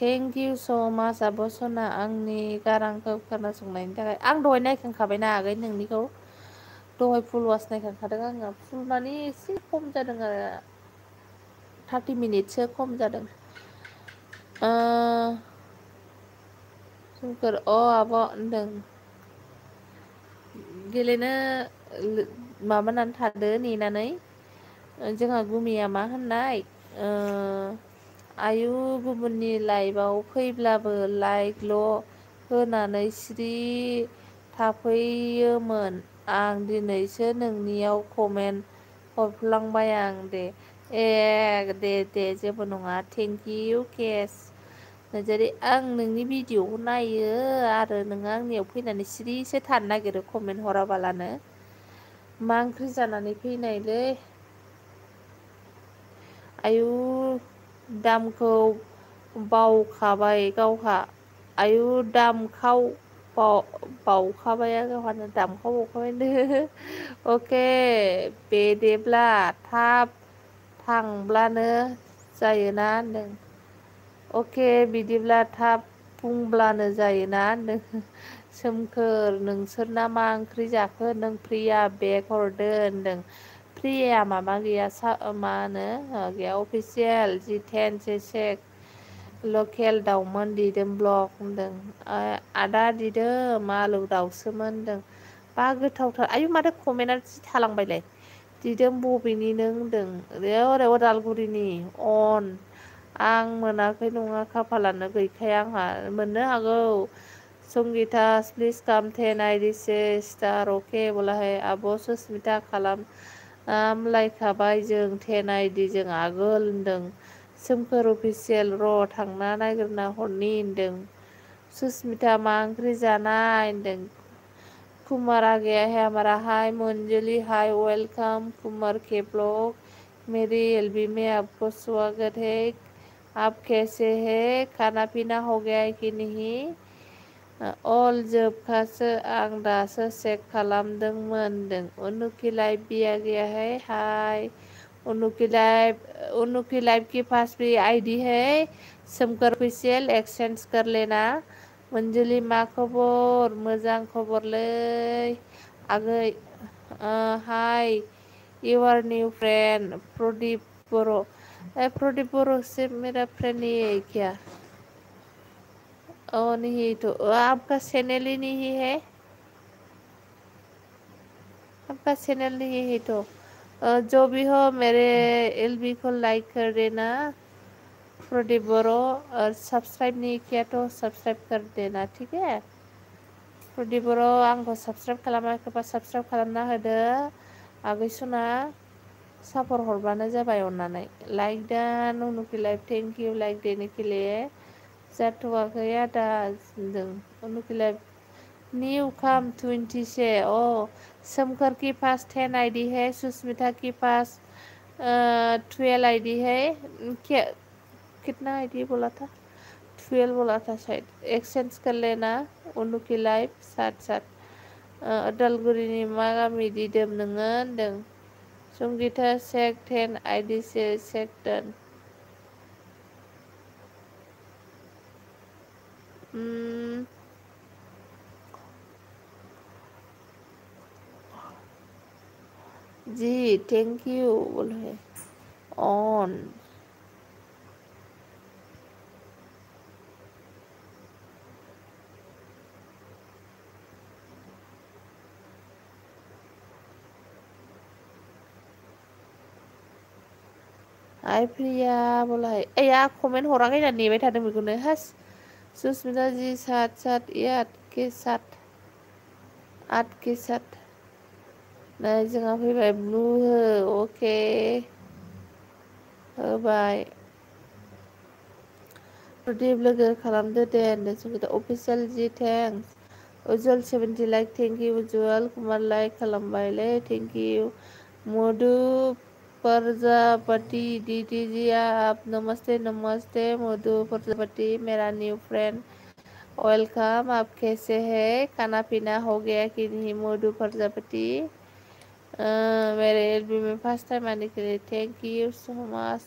A: थेंक इउ स' माच आब' सना आंनि गारांखौ खोनासंनायनि थाखाय आं दहाय नायखांखाबायना आगै नोंनिखौ दहाय फुल वाच नायखांखादों आङो फुल माने एसे खम जादों आरो 30 मिनिटसो खम जादों सोमखोर आब' होनदों गेलेनो माबानानै थादो नेनानै जोंहा गुमिया मा होननाय आयु गुबुननि लाइफआव फैब्लाबो लाइकल' होनानै सिरि थाफैयोमोन आं दिनैसो नोंनियाव कमेन्ट हरफ्लांबाय आं दे जेबो नङा थेंक इउ केस जेरै आं नोंनि भिडिअखौ नायो आरो नोङो आंनियाव फैनानै सिरिसो थानो नागिरो कमेन्ट हराबालानो मा ओंख्रि जानानै फैनायलै आयु दामखौ बावखाबाय गावहा आयु दामखाव बावखाबाय गावहानो दामखाव बावखाबायनो अके बेदेब्ला थाब थांब्लानो जायोना होनदों अके बिदिब्ला थाब बुंब्लानो जायोना होनदों सोमखोर नोंसोरना मा ओंख्रि जाखो नों प्रिया बेग हरदो होनदों प्रियाया माबा गैया मा होनो गैया अफिसियेल G10 चेक लकेल दाउमोन दिदोम ब्लक होनदों आदा दिदोम आलु दाउसोमोन होनदों बा गोथावथार आयु माथो कमेन्टआ जि थालांबायलाय दिदोम बबेनि नों होनदों ओरै अदालगुरिनि अन आं मोनाखै नङा खाफालानो गैखाया आंहा मोननो हागौ संगिता प्लिज काम 10 आइडि से स्टार अके बोलाहाय आब' सुसमिता खालामलायखाबाय जों 10 आइडि जों आगोल होनदों सोमखोर अफिसियेल र' थांना नायग्रोना हरनि होनदों। सुस्मिता मा ओंख्रि जानाय होनदों। कुमार आ गया है हमारा हाय मंजलि हाय वेलकम कुमार के ब्लॉग मेरी एलबी में आपको स्वागत है। आप कैसे है खाना पीना हो गया है कि नहीं? अल जोबखासो आं दासो चेक खालामदोंमोन होनदों। उनुकी लाइव भी आ गया है हाय उनुकी लाइव के पास भी आईडी है सोमखोर अफिसियल एक्सचेंज कर लेना। मंजुली मा खबर मोजां खबरलै आगै hi you are new friend Pradeep Boro' Pradeep Boro' से मेरा फ्रेंड नहीं है क्या? नहीं तो आपका चैनल ही नहीं है। आपका चैनल नहीं है तो जो भी हो मेरे एलबी को लाइक कर देना प्रदीप बर' और सब्सक्राइब नहीं किया तो सब्सक्राइब कर देना ठीक है। प्रदीप बर' आंखौ सब्सक्राइब खालामाखैबा सब्सक्राइब खालामना होदो आगै सना सापर्ट हरबानो जाबाय अननानै लाइक दान उनुकी लाइव थेंक यू लाइक देने के लिए जाथ'वाखै आदा होनदों उनुकी लाइव न्यू कम 20 से सोमखोर के पास 10 आईडी है सुस्मिता के पास 12 आईडी है क्या कितना आईडी बोला था 12 बोला था शायद एक्सचेंज कर लेना उनुकी लाइव साथ साथ अदालगुरिनि मा गामि दिदोम नोङो होनदों संगीता चेक 10 आईडी से check done ji thank you बोले ऑन हाय प्रिया बोला है या कमेंट हराखै ना नेबाय थादों बेखौनो हास सुस्मिता जी साथ साथ ये आठ के साथ नै जोंहा फैबाय ब्लू हो अके होबाय प्रदीप लोगो खालामदो दे होनदों Sangeeta official ji thanks Ujjwal 70 like thank you Ujjwal Kumar like खालामबायलै थेंक यू मधु प्रजापति दीदी जी आप नमस्ते नमस्ते मधु प्रजापति मेरा न्यू फ्रेंड वेलकम आप कैसे हैं खाना पीना हो गया कि नहीं मधु प्रजापति मेरे एलबी में फर्स्ट टाइम आने के लिए थैंक यू सो मच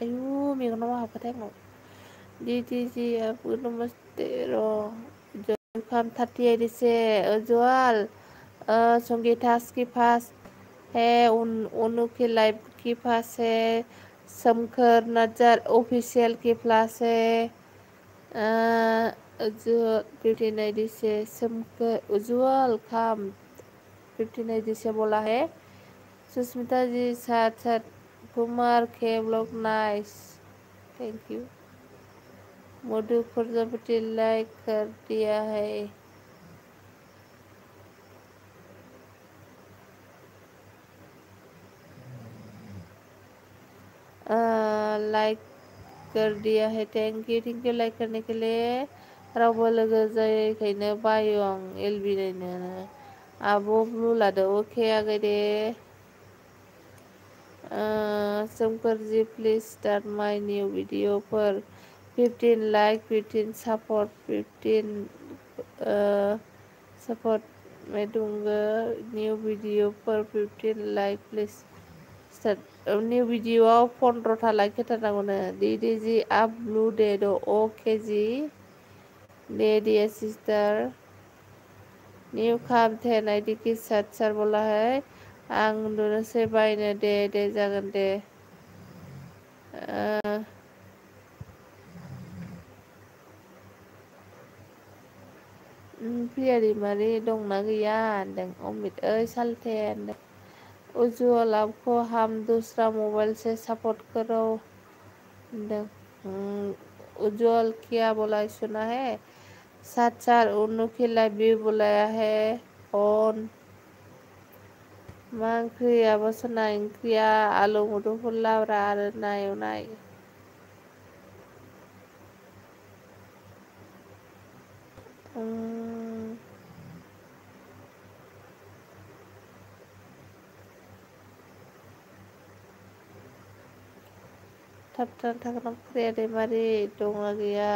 A: आयु मेगनाव मा हाबखोथाय आंनाव दीदी जी आपको नमस्ते रो वेलकम 30 आईडी से उज्जवल संगीता के पास है उनुकी लाइव के पास है सोमखोर नजर ऑफिशियल के पास है उज्जवल 15 आईडी से सोमखोर उज्जवल खाम 15 आईडी से बोला है सुस्मिता जी साथ साथ कुमार के blog nice thank you Madhu Prajapati like कर दिया है लाइक कर दिया है थैंक यू लाइक करने के लिए रावबो लोगो जायैखायनो बायो आं एलबी नायनो आब' ब्लु लादो अके आगै दे Somkhor ji please start my new video पर 15 लाइक 15 सपोर्ट 15 सपोर्ट मैं दूंगा न्यू वीडियो पर 15 like please start new video 15 like होथारनांगौनो दीदी जी आप ब्लू दे दो ओके जी दे दिया सिस्टर न्यू खाम 10 आईडी के साथ सर बोला है आं उन्दुनोसै बायनो दे जागोन दे प्रिया दैमारि दंना गैया होनदों अमित ओइ सालथे होनदों उज्जवल आपको हम दूसरा मोबाइल से सपोर्ट करो होनदों उज्जवल क्या बोला सुना है 7 उन्नू की लाइव भी बुलाया है ऑन मा ओंख्रि आब'सना ओंख्रिया आलु मुदुफुल लाब्रा आरो ना एवनाय थाबथाना थाग्रा फुख्रिया दैमारि दंना गैया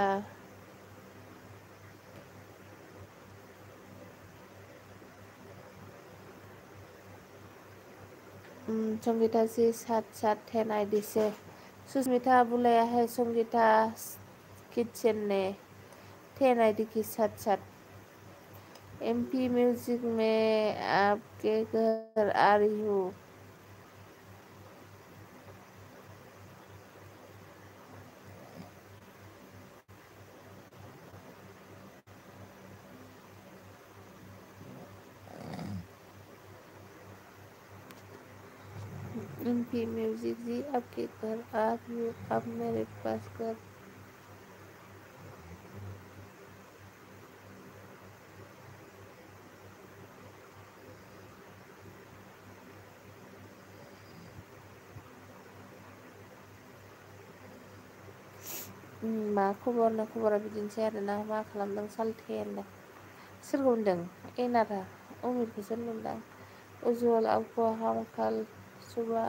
A: संगीता जी साथ साथ 10 आईडी से सुष्मिता बुलाया है संगीता किचन ने 10 आईडी के साथ साथ एमपी म्यूजिक में आपके घर आ रही हूँ एमपी म्यूजिक जी आपके घर आ रही हूँ आप मेरे पास कर मा खबरनो खबरा बिदिनोसै आरोना मा खालामदों सालथेनो सोरखौ होनदों एनारा अमितखौसो होनदोंदां उज्जवल आपको हम कल सुबह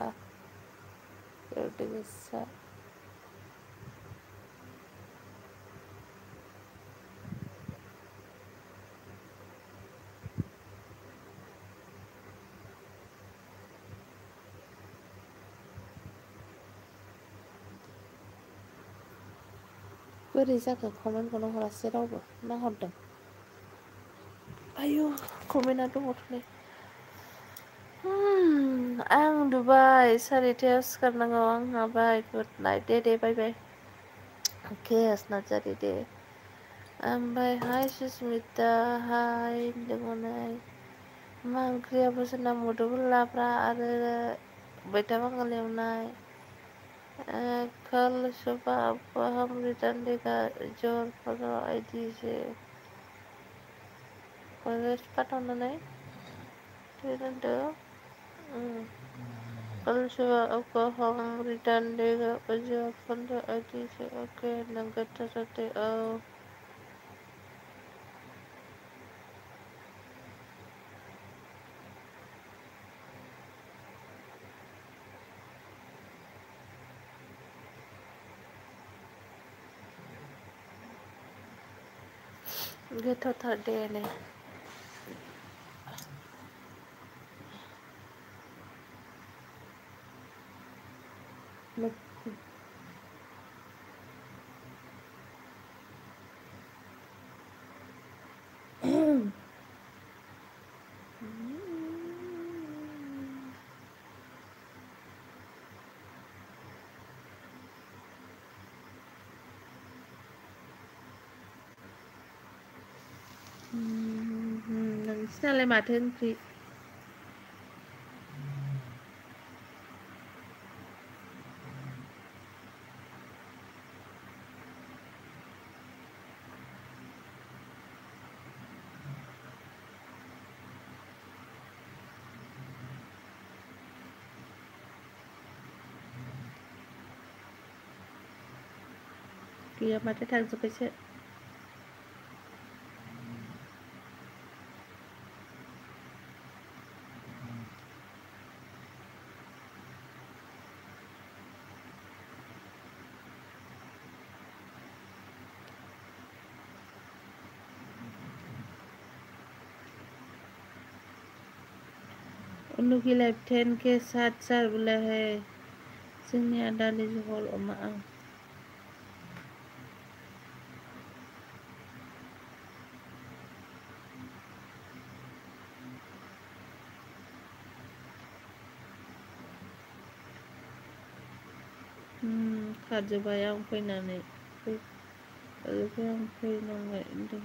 A: गोसा बोरै जाखो कमेन्टखौनो हरासै रावबो ना हरदों आयु कमेन्टआ दङथ' आं उन्दुबाय 4:30 सिखारनांगौ आंहा बाय गुड नाइट दे बाय बाय केएस नार्जारि दे ओमफ्राय हाय सुसमिता हाय होनदोंमोनहाय मा ओंख्रियाबो जोंना मुदुफुल लाब्रा आरो मैथा बांगाल एवनाय कल सुबह आपको हम रिटर्न देगा जोर फॉलो आईडी से कलेज पाठावनानै दोनदो कल सुबह आपको हम रिटर्न देगा जोर फॉलो आईडी से ओके नोगोद जाते औ गोथावथार दे नै नोंसिनालाय माथो ओंख्रि गैया माथो थांजोब्बायसो उल्लू की लाइफ 10 के साथ सार बुला है जोंनिया दालि जहल अमा आं खारजोब्बाय आं फैनानै आं फैनांबाय होनदों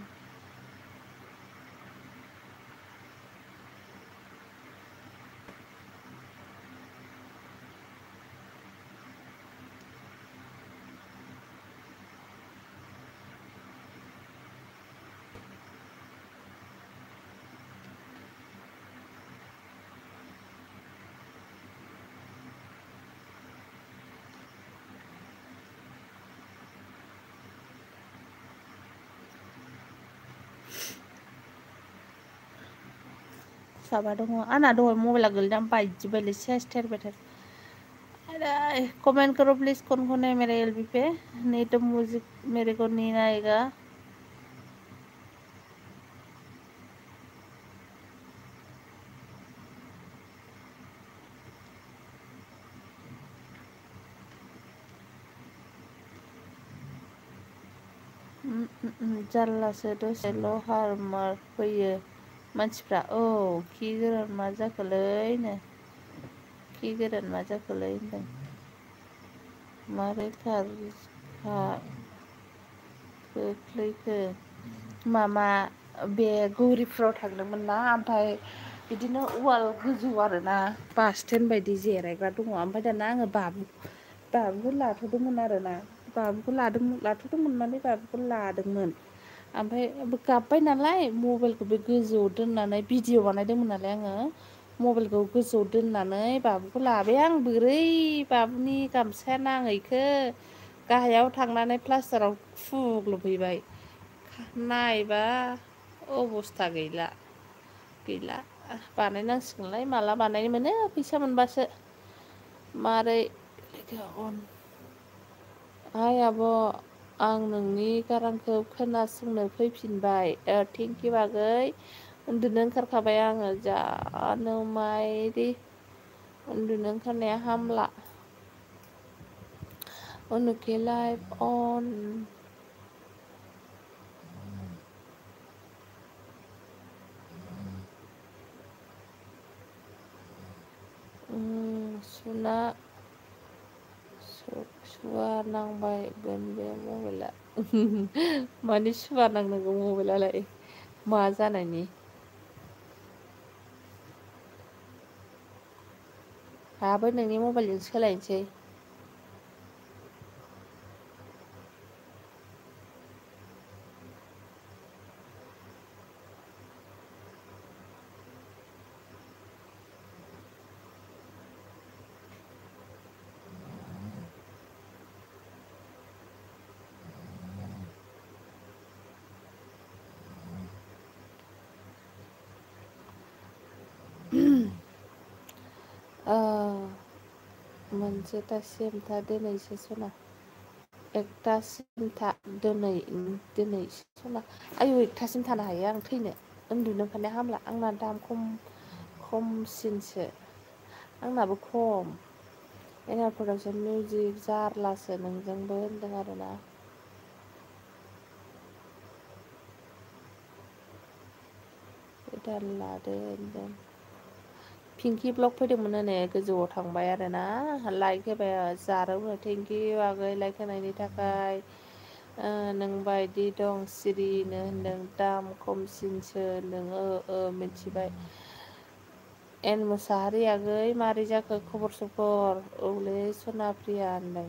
A: साबा दङ आंना दहाय मबाइला गोलैना बायजोब्बायलै सेस थेरबाय अरे कमेंट करो प्लीज कौन कौन है मेरे एलबी पे नहीं तो म्यूजिक मेरे को नहीं आएगा जारलासो दसेल' हारमार फैयो मानसिफ्रा औ खि गोरान मा जाखोलैनो खि गोरान मा जाखोलै होनदों मारै खोख्लैखो मामा बे गौरिफ्राव थांदोंमोन ना ओमफ्राय बिदिनो उवाल गोजौ आरोना बास स्टेन्ड बायदि जिरायग्रा दङ ओमफ्राय दाना आङो बाबुखौ लाथ'दोंमोन आरोना बाबुखौ लाथ'दोंमोन माने बाबुखौ लादोंमोन ओमफ्राय गाबबाय नालाय मबाइलखौ बे गोजौआव दोननानै भिडिअ बानायदोंमोन नालाय आङो मबाइलखौ गोजौआव दोननानै बाबुखौ लाबाय आं बोरै बाबुनि गामसाया नाङैखो गाहायाव थांनानै प्लास्टाराव फुग्लुबहैबाय नायबा अबस्था गैला बानायनांसिगोनलाय माला बानायनो मोनो फैसा मोनबासो मारै हाय आब' आं नोंनि गारांखौ खोनासंनो फैफिनबाय थेंकिउ आगै उन्दुनो ओंखारखाबाय आङो जानो मायदि उन्दुनो ओंखारनाया हामला उनुखे लाइफ अन सुवा नांबायगोन बे मबाइला माने सुवा नांनांगौ मबाइलालाय मा जानायनि आहाबो नोंनि मबाइलजों सोलायनोसै मोनसे दासिम था दिनैसो सना एकथासिम था दिनै सना आयु एकथासिम थानो हायो आं थैनो उन्दुनो ओंखारनाया हामला आंना दाम खमसिनसो आंनाबो खम एनार प्रडाक्सन मिउजिक जारलासो नोंजोंबो होनदों आरोना गोदान लादो होनदों पिंकि ब्लग फैदोंमोन नै गोजौआव थांबाय आरोना लाइक होबाय जारौ थेंकिउ आगै लाइक होनायनि थाखाय नों बायदि दं सिरिनो होनदों दाम खमसिनसो नोङो मिथिबाय एन मुसाहारि आगै मारै जाखो खबर सबर औलै सना प्रिया होनदों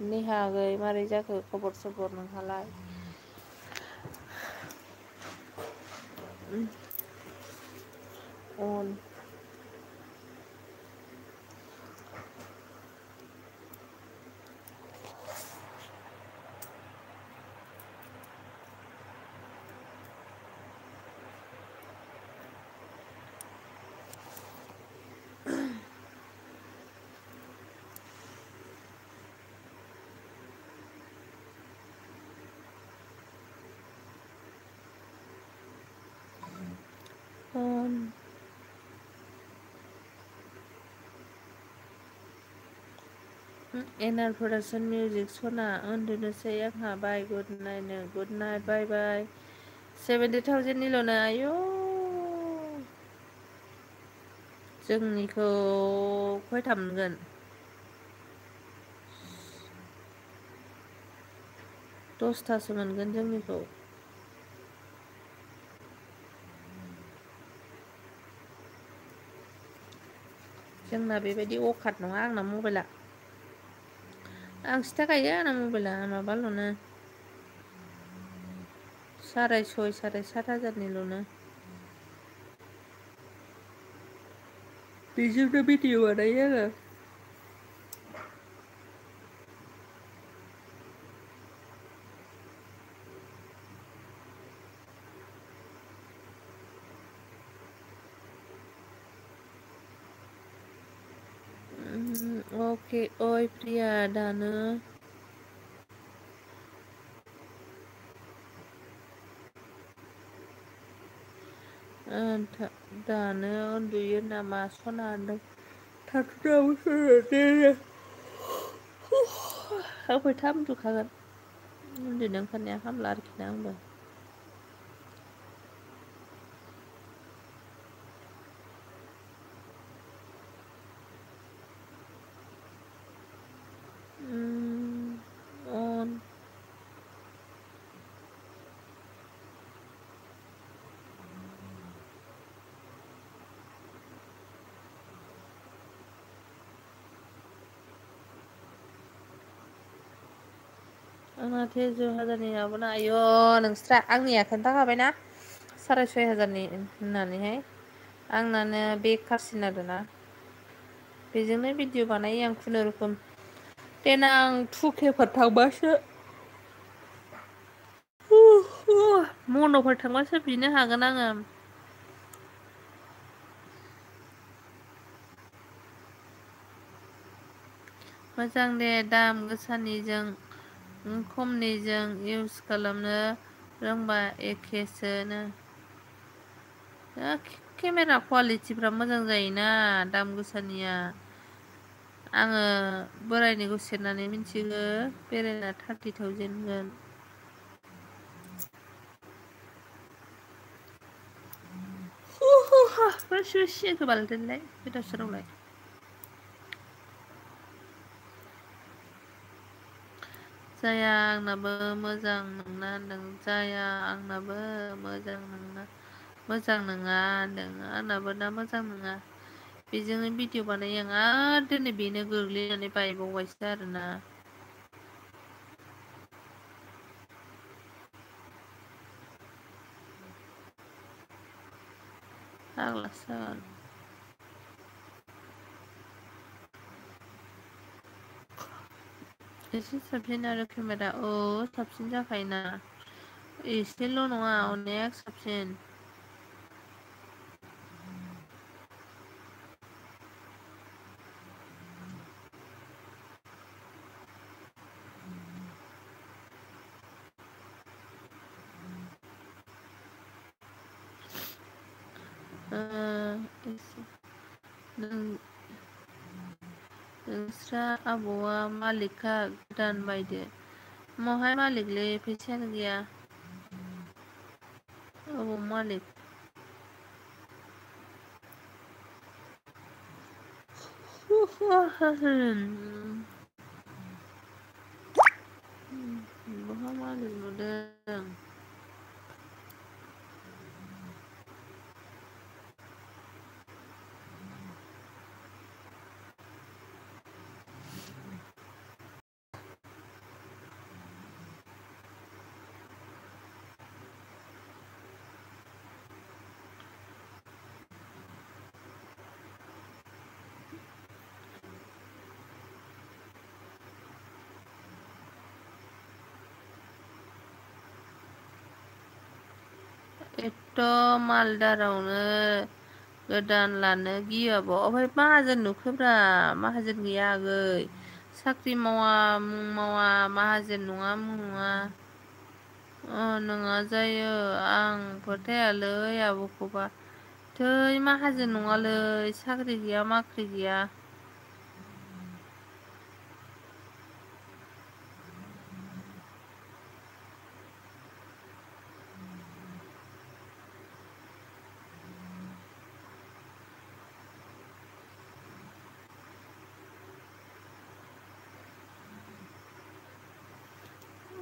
A: नेहा आगै मारै जाखो खबर सबर नोंहालाय अन एनार प्रडाक्सन मिउजिक सना उन्दुनोसै आंहा बाय गुड नाइट बाय बाय 70,000निल'नो आयौ जोंनिखौ खयथा मोनगोन 10थासो मोनगोन जोंनिखौ जोंना बेबायदि अखाद नङा आंना मबाइला आं खिथाखायो आंना मबाइला माबाल'नो 6,500-7,500निल'नो बेजोंनो भिडिअ बानायो आङो अके ओइ प्रिया दानो दानो उन्दुयो नामा सना होनदों थाथ'दाबो होफै थाब उन्दुखागोन उन्दुनो ओंखारनाया हामला आरोखि ना आंबो अन आंना 10,000 माबाना आय' नोंस्रा आंनिया खोन्थाखाबायना 6,500 होननानैहाय आंनानो बेखारसिन आरोना बेजोंनो भिडिअ बानायो आं खुनुरुखुम देनां 2Kफोर थांबासो मन'फोर थांबासो बिनो हागोन आङो मोजां दे दाम गोसानिजों खमनिजों इउस खालामनो रोंबा एखेसोनो केमेरा कुवालिटिफ्रा मोजां जायोना दाम गोसानिया आङो बोरायनिखौ सेरनानै मिथिगो बेरायना 30,000 होगोन बेसे बाल दोनलाय गोदाव सोरावलाय जाया आंनाबो मोजां नोंना होनदों जाया आंनाबो मोजां नोंना मोजां नङा होनदों आंनाबो दा मोजां नङा बेजोंनो भिडिअ बानायो आं आरो दिनै बेनो गोग्लैनानै बायबावबायसो आरोना फाग्लासो जागोन एसे साबसिन आरो केमेरा साबसिन जाखायोना एसेल' नङा अनेक साबसिन नोंस्रा आबौआ मालिकखा गोदान बायदो महाय मालिकलै फैसायानो गैया अबाव मालिक बहा मालिक नुदों एथ' मालदारावनो गोदान लानो गियाबो ओमफ्राय माहाजोन नुखोब्रा माहाजोन गैया आगै साख्रि मावा मुं मावा माहाजोन नङा मुं नङा नङा जायो आं फोथायालै आब'खौबा थै माहाजोन नङालै साख्रि गैया माख्रि गैया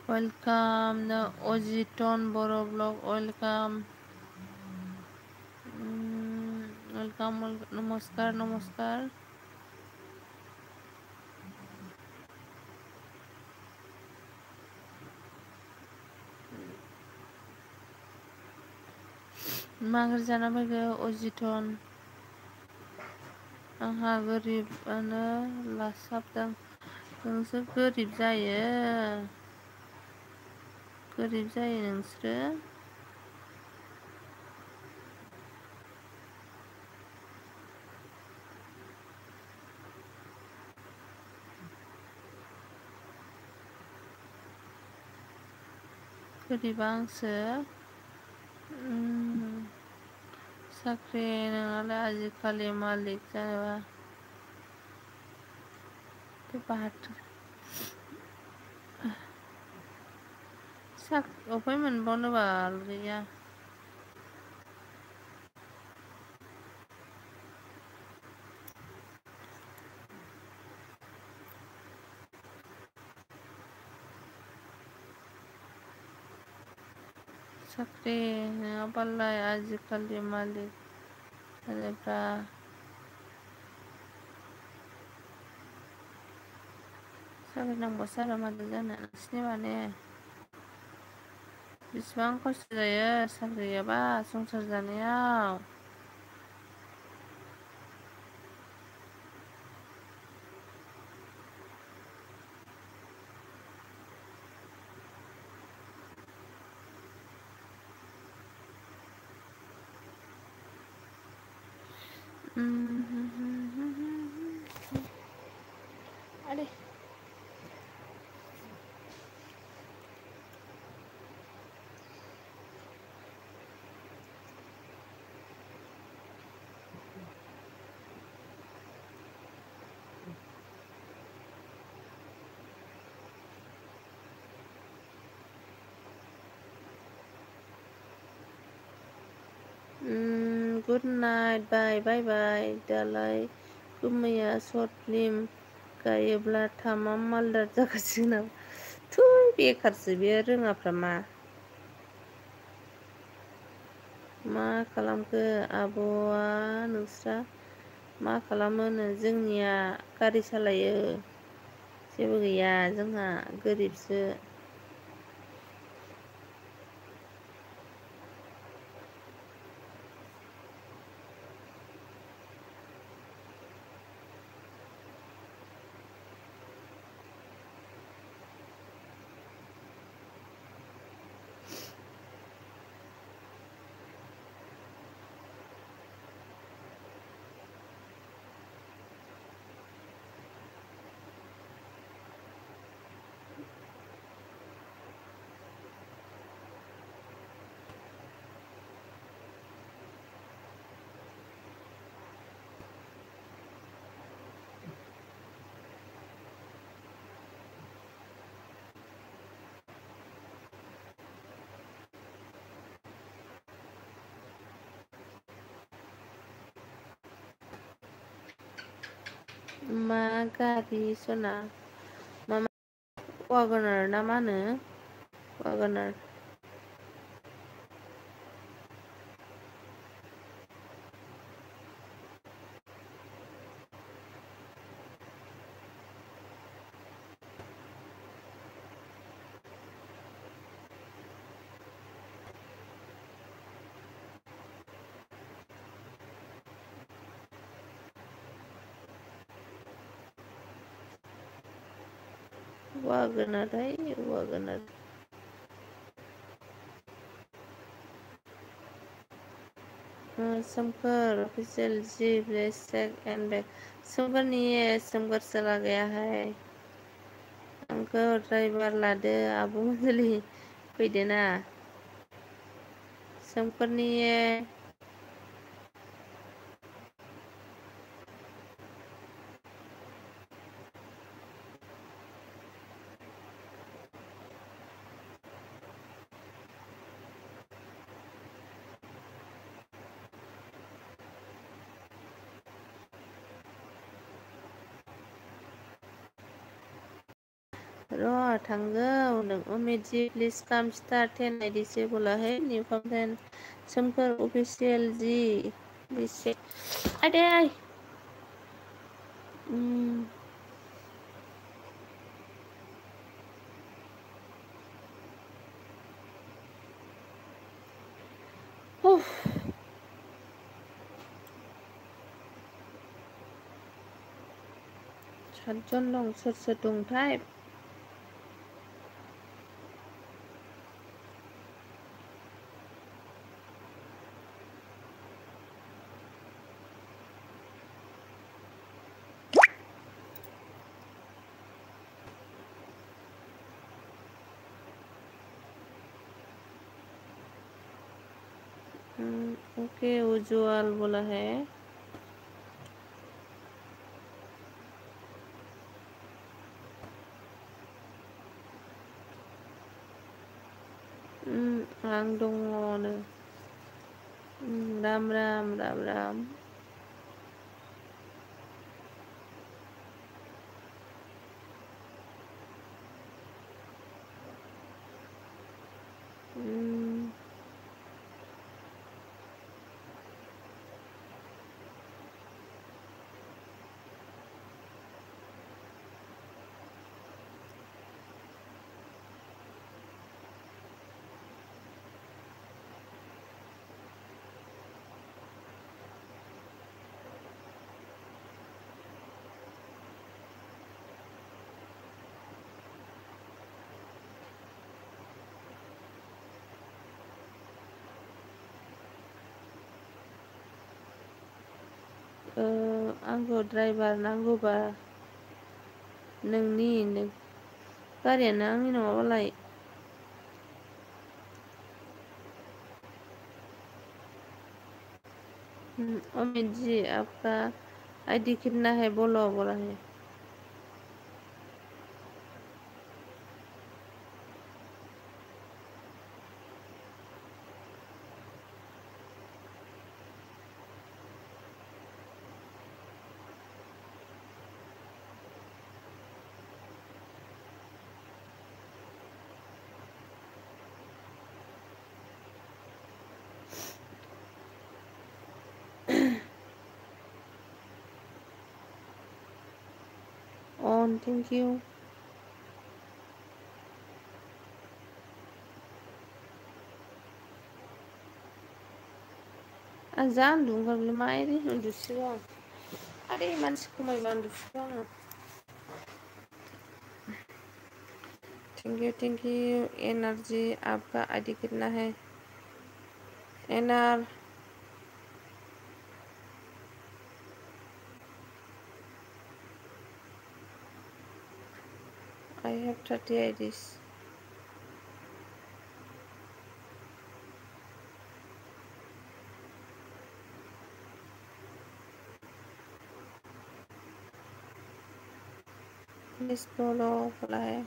A: वेलकाम नो अजितन बर' ब्लग वेलकाम वेलकाम नमस्कार नमस्कार मा ओंख्रि जाना फैखो अजितन आंहा गोरिबानो लासाबदों नोंसोर गोरिब जायो गोरिब जायो नोंसोरो गोरिब आंसो साख्रि नङालाय आजिखालि मालिक जानोबा बे बाहादुर अफाय मोनबावनो बाल गैया साख्रि नङाबालाय आजिखालि मालिक जानोब्रा साख्रि नांबासो आरो मालिक जानो नोंसिनि माने बेसेबां खस्थ' जायो साख्रि गैयाबा संसार जानायाव आरे गुड नाइट बाय बाय बाय दालाय गुमैया सर्ट फिल्म गायोब्ला थामाम मालदार जागासिनो नामा थु बेखारसो बेयो रोङाफ्रा मा खालामखो आब'आ नोंस्रा मा खालामोनो जोंनिया गारि सालायो जेबो गैया जोंहा गोरिबसो मा गारि सना मा वागनार ना मा होनो वागनार वागनार सोमखोर official ji please check and back सोमखोर नहीं है सोमखोर चला गया है आंखौ ड्राइभार लादो आब' अनजलि फैदो ना सोमखोरनि र' थांगौ नों Amit please come star 10 I disable है न्यू कंटेंट सोमखोर ऑफिशियल जी प्लीज चेक आदे सातजन दं सोर दंथाय ओके उज्ज्वल बोला है। आं दङनो। राम राम राम राम। आंखौ ड्राइभार नांगौबा नोंनि गारियानो आंनि नङाबालाय। अमित जी आपका आईडी कितना है बोलो बोला है। Thank you. आं जा उन्दुनो माइरै उन्दुसिगौ आं। आरे मानसि खमायबा उन्दुसिगौ आङो। थैंक यू एनर्जी आपका आईडी कितना है NR. I have 30 IDs. Please follow बोला है।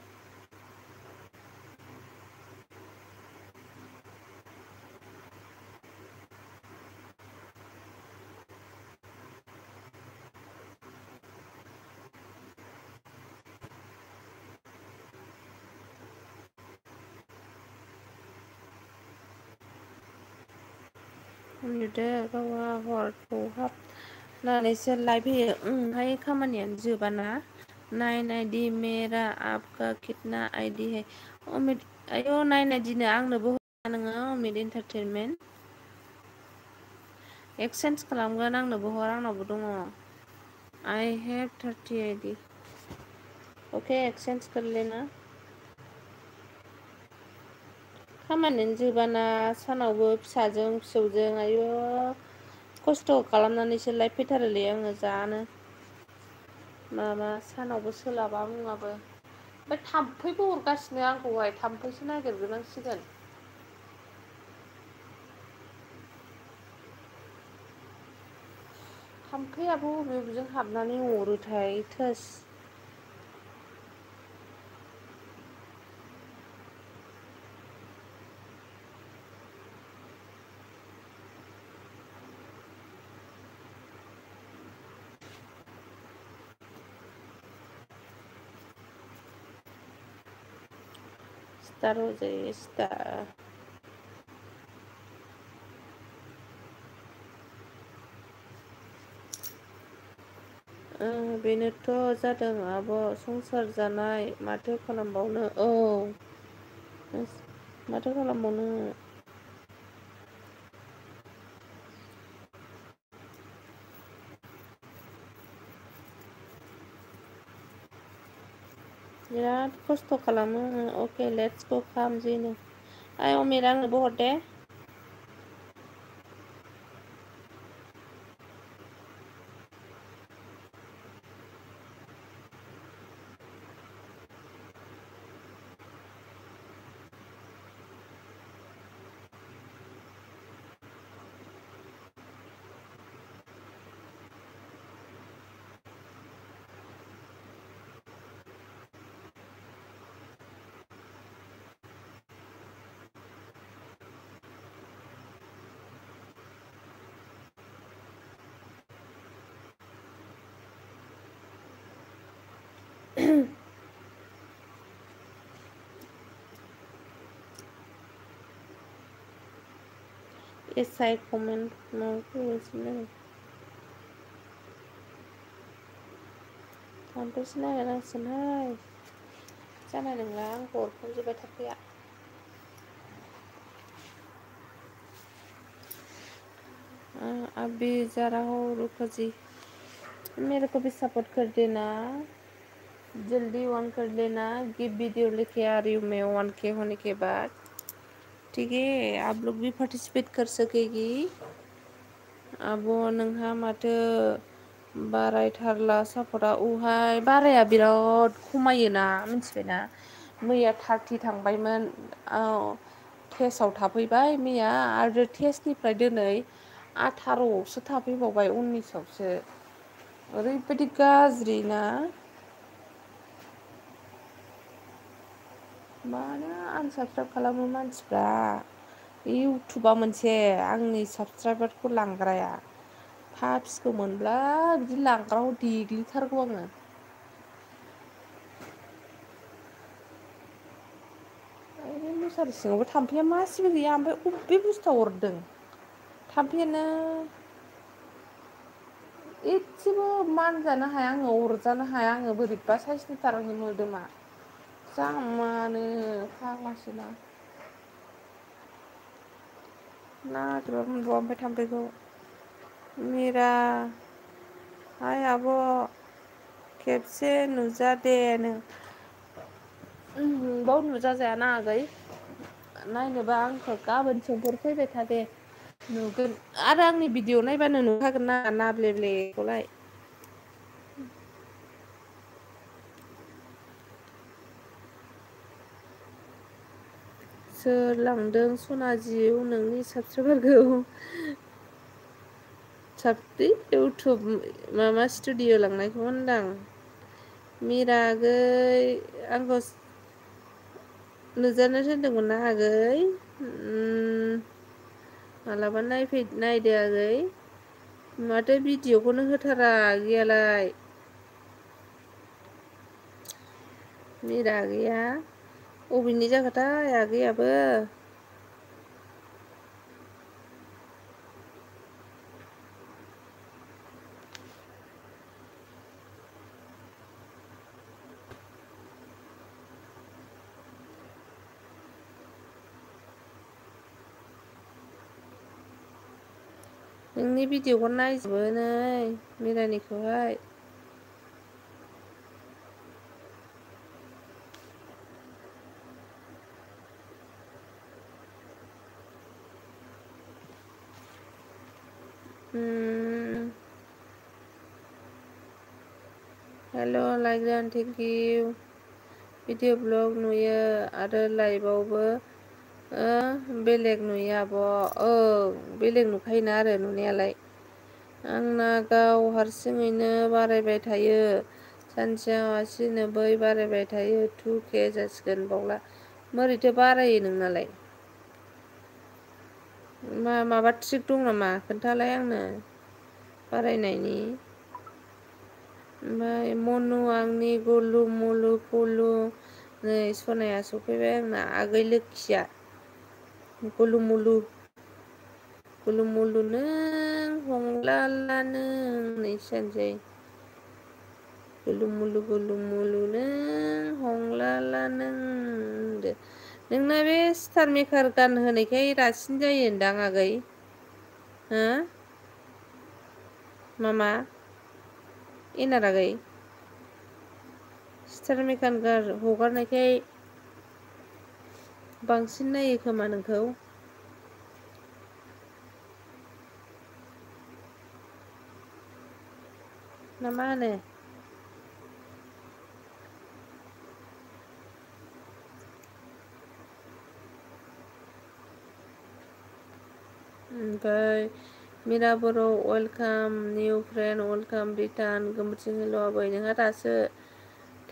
A: नुदो गावहा हरखौ हाबनानैसो लाइभ होयो। हाय खामानियानो जोबाना। 9 आईडी मेरा आपका कितना आईडी है अमित। आयो 9 आईडी आंनोबो हरा नोङो अमित एन्टारटेनमेन्ट। एक्सचेन्ज खालामगोन आंनोबो हर आंनावबो दङ। I have 30 ID. Okay exchange कर लेना। खामानियानो जोबाना सानावबो फिसाजों फिसौजों आयु खस्थ' खालामनानैसो लाइभ फैथारोलै आङो जानो। माबा सानावबो सोलाबा मुङाबो। ओमफ्राय थाम्फैबो अरगासिनो आंखौहाय थाम्फैसो नागिरग्रोनांसिगोन। थाम्फैयाबो बबे बबेजों हाबनानै अरोथाय थोस। स्टार हो जायो स्टार। बेनोथ' जादों आब' संसार जानाय माथो खालामबावनो। औ माथो खालामबावनो। बिराद खस्थ' खालामो। अके लेट्स गो खालामसैनो। आइ अमित आंनोबो हर दे। एसआइ कमेन्ट माबाफैगासिनो थाम्फैसो नागिरनांसिगोनहाय जानाय नंला आंखौ अरफबजोब्बाय थाम्फैया अभी जरा हो रुको जी मेरे को भी सपोर्ट कर देना जल्दी 1 कर लेना गिव वीडियो लेके आ रही हूँ मैं 1K होने के बाद ठीक है आप लोग भी पार्टिसिपेट कर सकेगी अब नोंहा माथो बारायथारला सापर्टआ उहाय बाराया बिराद खमायोना मिथिबायना मैया 30 थांबायमोन टेस्टआव थाफैबाय मैया आरो टेस्टनिफ्राय दिनै 18आवसो थाफैबावबाय 19आवसो ओरैबायदि गाज्रि ना मानो आनसाबस्क्राइब खालामो मानसिफ्रा इउटुबा मोनसे आंनि साबसक्राइबारखौ लांग्राया पाप्सखौ मोनब्ला बिदि लांग्राखौ देग्लिथारगौ आङो ओरै मुसारि सिङावबो थाम्फैया मासेबो गैया ओमफ्राय अबे बुस्थुआ अरदों थाम्फैयानो एसेबो मानजानो हाया आङो अरजानो हाया आङो बोरैबा साइस नुथारो आंनि मोदोमा जामानो फाग्लासोना नागिरबाबो मोनबावा ओमफ्राय थाम्फैखौ मिरा हाय आब' खेबसे नुजादे नों बाव नुजाजायाना आगै नायनोबा आंखौ गाबोन समफोर फैबाय था दे नुगोन आरो आंनि भिडिअ नायबानो नुखागोन ना नाब्लेब्लेखौलाय सोर लांदों सनाजिउ नोंनि साबसक्राइबारखौ साबि इउटुब माबा स्टुडिअ लांनायखौ होनदां मिरा आगै आंखौ नुजानो थिनदोंमोन ना आगै मालाबा नायदो आगै माथो भिडिअखौनो होथारा आगैयालाय मिरा आगैया अबेनि जाखोथाय आगैयाबो नोंनि भिडिअखौ नायजोबो नै मिरानिखौहाय हेल' लाइग्रान थेंक इउ भिडिअ ब्लग नुयो आरो लाइभआवबो बेलेग नुयो आब' बेलेग नुखायोना आरो नुनायालाय आंना गाव हारसिङैनो बारायबाय थायो सानसेयाव 80-90 बारायबाय थायो 2K जासिगोन बावला मोरैथो बारायो नोंनालाय माबा ट्रिक दं नामा खोन्थालाय आंनो बारायनायनि ओमफ्राय मनु आंनि गलु मलु गलु नै सनाया सफैबाय आंना आगै लोखिया गलु मलु नों हंलाला नों होननायसो जानोसै गुलुमुलु नों हंलाला नों होनदो नोंना बे स्टार मेकार गानहोनायखाय रासिन जायोदां आगै हो मा एनार आगै स्टार मेकान हगारनायखाय बांसिन नायो खोमा नोंखौ ना मा होनो ओमफ्राय Mira Boro' welcome new friend welcome return गोमोथिं हेल' आबै नोंहा दासो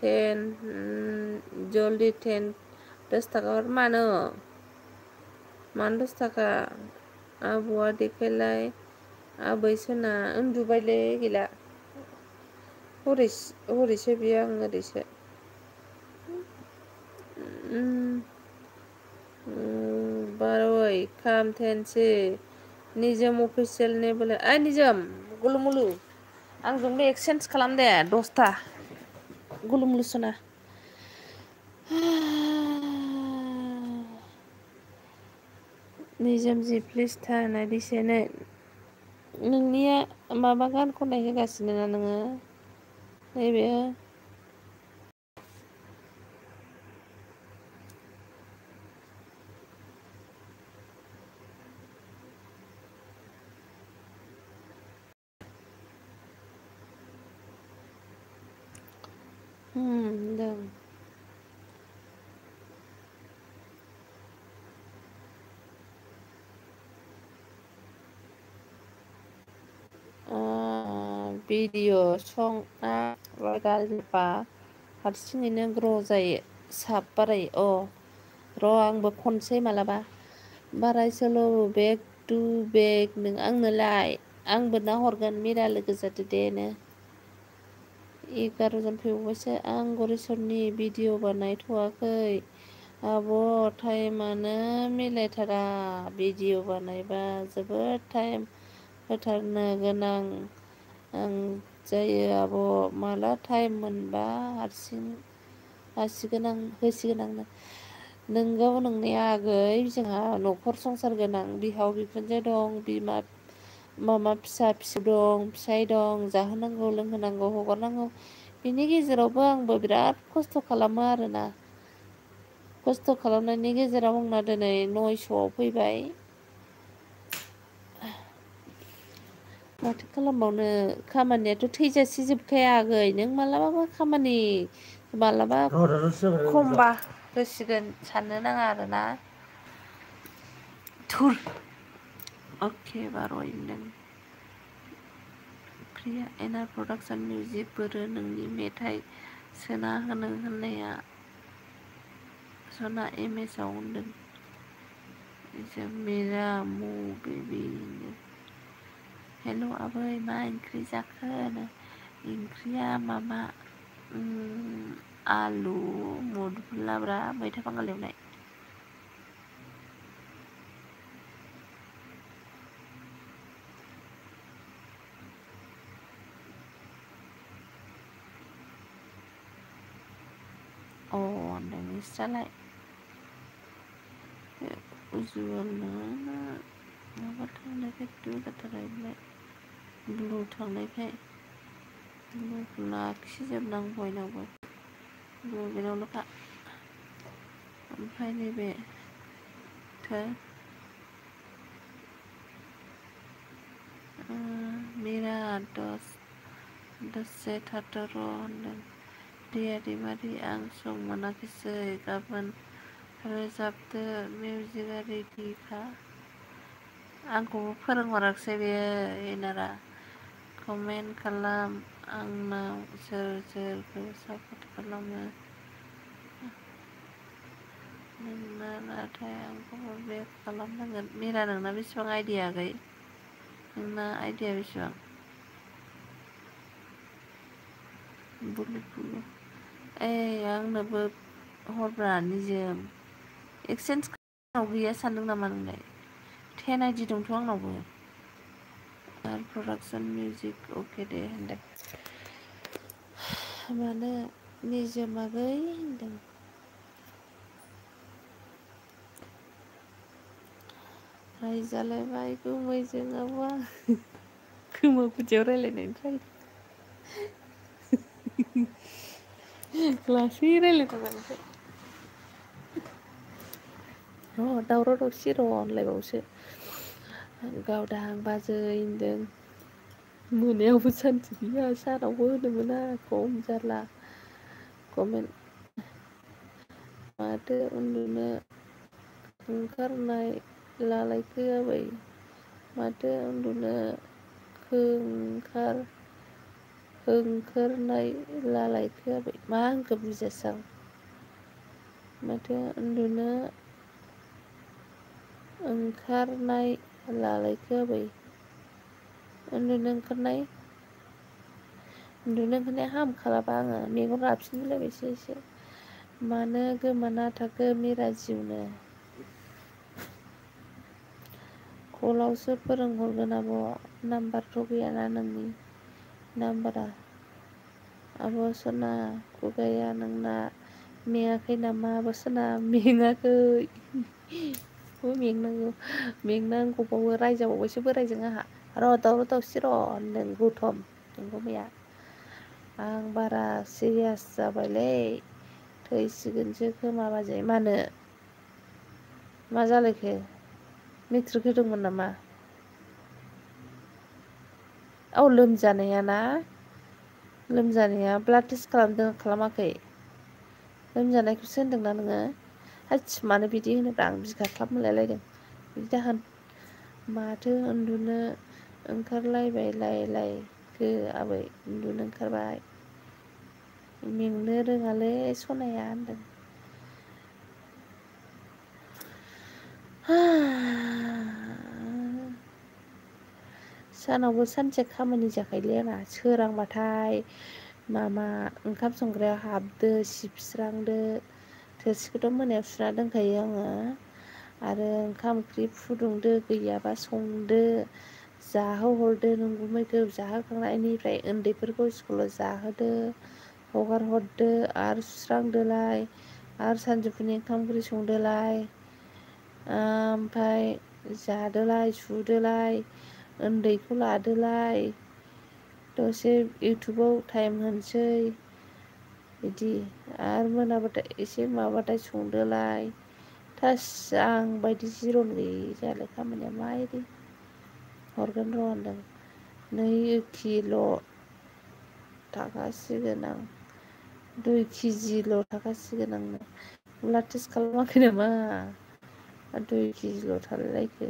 A: 10 जल्दि 10 थाखा हर मानो 10 थाखा आबौआ देखायलाय आबै सोना उन्दुबायलै गैला हरैसो बियो आं ओरैसो बार'य खाम थेनसि निजोम अफिसियेलनि बोले निजोम गुलुमुलु आंजोंबो एक्सेन्ज खालाम दे 10था गुलुमुलु सना निजोम जि प्लिस था होननाय दिसेनो नोंनिया माबा गान खननाय होगासिनो ना नोङो नैबे होनदों भिडिअ संआ गाज्रिबा हारसिङैनो ग्र' जायो साब बारायो र' आंबो खनसै मालाबा बारायसोल' बेक टु बेक नों आंनोलाय आंबो ना हरगोन मिरा लोगो जादो देनो 11 जन फैबावबायसो आं गरेस्वरनि भिडिअ बानायथ'वाखै आब' टाइमानो मिलायथारा भिडिअ बानायबा जोबोद टाइम होथारनो गोनां आं जायो आब' माला टाइम मोनबा होसिगोन आंनो नोंगौ नोंनाया आगै जोंहा न'खर संसार गोनां बिहाव बिखुनजो दं बिमा मामा फिसा फिसौ दं फिसाइ दं जाहोनांगौ लोंहोनांगौ हगारनांगौ बिनि गेजेरावबो आंबो बिराद खस्थ' खालामो आरोना खस्थ' खालामनायनि गेजेराव आंना दिनै 900 फैबाय माथो खालामबावनो खामानियाथ' थैजासे जोबखाया आगै नों मालाबाबो खामानि मालाबा खमबा होसिगोन साननो नाङा आरोना थुर अके बार'यदों प्रिया एनार प्रडाक्सन मिउजिक बोरो नोंनि मेथाइ सोना होनो होननाया सना एमएसआव होनदों जों मेरा मु बेबि हेल' आबै मा ओंख्रि जाखो ओंख्रिया माबा आलु मुदुफुल लाब्रा मैथा बांगाल एवनाय नोंस्रालाय उजुल माबा थांनायखाय दुगाथारालाय ब्लु थांनायखाय ब्लुखौ लाखिजोबनांगौ बयनावबो ब्लु बेनावल'खा ओमफ्राय नैबे मेरा दसे थाथ'र' होनदों प्रिया दैमारि आं सम मोनाखिसै गाबोन रोजाबदो मिउजिकआ रेडिखा आंखौबो फोरोंहराखिसै बेयो एनारा कमेन्ट खालाम आंनाव सोर सोरखौ सापर्ट खालामो नोंना नाथाय आंखौबो बेक खालामनांगोन मिरा नोंना बेसेबां आइडिया आगै नोंना आइडिया बेसेबां बुलु आंनोबो हरब्रा निजोम एक्सेन्ज आंनाव गैया सानदों नामा नोंलाय 10 आइडि दंथ' आंनावबो आर प्रडाक्सन मिउजिक अके दे होनदों मानो निजोम आगै होनदों रायजालायबाय गुमैजों आब'आ खोमा गुदियाव रायलायनायनिफ्राय लासै रायलायथारबाय र' दावराव दावसि र' होनलायबावसो गावदां बाजै होनदों मोनायावबो सान्थि गैया सानावबो होनो मोना खम जारला कमेन्ट माथो उन्दुनो ओंखारनाय लालायखो आबै माथो उन्दुनो ओंखारनाय लालायखो आबै मा होनखो बुजियासै आं माथो उन्दुनो ओंखारनाय लालायखो आबै उन्दुनो ओंखारनाया हामखालाबा आङो मेगन राफिनलायबायसो एसे मानो गोमाना थाखो मिरा जिउनो कलावसो फोरोंहरगोन आब'। नाम्बारथ' गैयाना नोंनि नाम्बारा। आब' सना खुगाया नोंना मेङाखै नामा आब' सना? मेङाखै। मेंनांगौ मेंनांगौबावो रायजाबावबायसो बोरायजों आंहा। र' दावराव दावसि र' होनदों गौथम गुमैया। आं बारा सिरियास जाबायलै थैसिगोनसो खोमा बाजै। मानो? मा जालायखो? मेट्रिक होदोंमोन नामा? औ लोमजानाया ना? लोमजानाया ब्लाड टेस्ट खालामदों खालामाखै? लोमजानायखौसो होनदोंना नोङो? होदस मानो बिदि होनोब्रा आं बिखाख्लाब मोनलायलायदों। बिदि दाहोन। माथो उन्दुनो ओंखारलायबायलायखो आबै? उन्दुनो ओंखारबाय। मेंनो रोङालै सनाया होनदों। सानावबो सानसे खामानि जाखायोलै आंना सोरांबाथाय मामा ओंखाम संग्रायाव हाबदो सिबस्रांदो। थोरसिखौथ' मोनायाव सुना दोनखायो आङो। आरो ओंखाम ओंख्रि फुदुंदो गैयाबा संदो। जाहोहरदो नोंगुमैखौ जाहोखांनायनिफ्राय उन्दैफोरखौ स्कुलाव जाहोदो। हगार हरदो आरो सुस्रांदोलाय। आरो सानजौफुनि ओंखाम ओंख्रि संदोलाय। ओमफ्राय जादोलाय सुदोलाय। उन्दैखौ लादोलाय। दसे इउटुबाव टाइम होनोसै। बिदि आरो मोनाबाथाय एसे माबाथाय संदोलाय। थोस आं बायदि जिर'न गैयि जायालै खामानिया मायदि। हरगोन र' होनदों। 2 किल' थाखासिगोन आं। 2 केजिल' थाखासिगोन आंनो। ब्लाड टेस्ट खालामाखै नामा? 2 केजिल' थालायलायखो।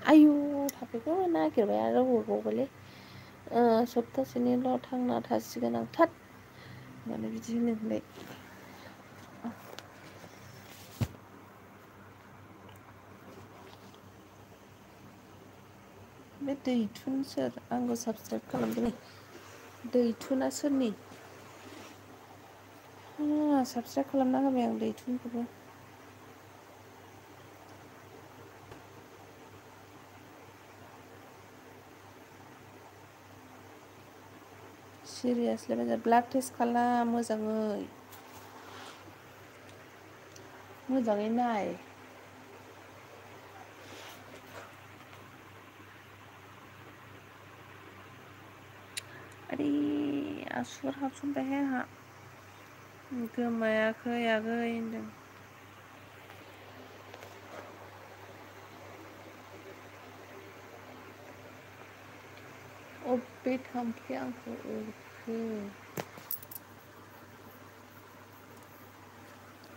A: आयु थाम्फैखौ नागिरबाय आरो हरबावबायलै। सप्तासेनिल' थांना थासिगोन आं। थोद मानो बिदि होनो होनलाय। बे दैथुन सोर आंखौ साबसक्राइब खालामदों? दैथुना सोरनि? साबसक्राइब खालामना होबाय आं दैथुनखौबो। सिरियासलि बाजार ब्लाड टेस्ट खालाम मोजाङै। मोजाङै नाय। आदै आसुगुर हाबसनबायहाय आंहा। गोमायाखै आगै होनदों। अबे थाम्फैया आंखौ अरखो?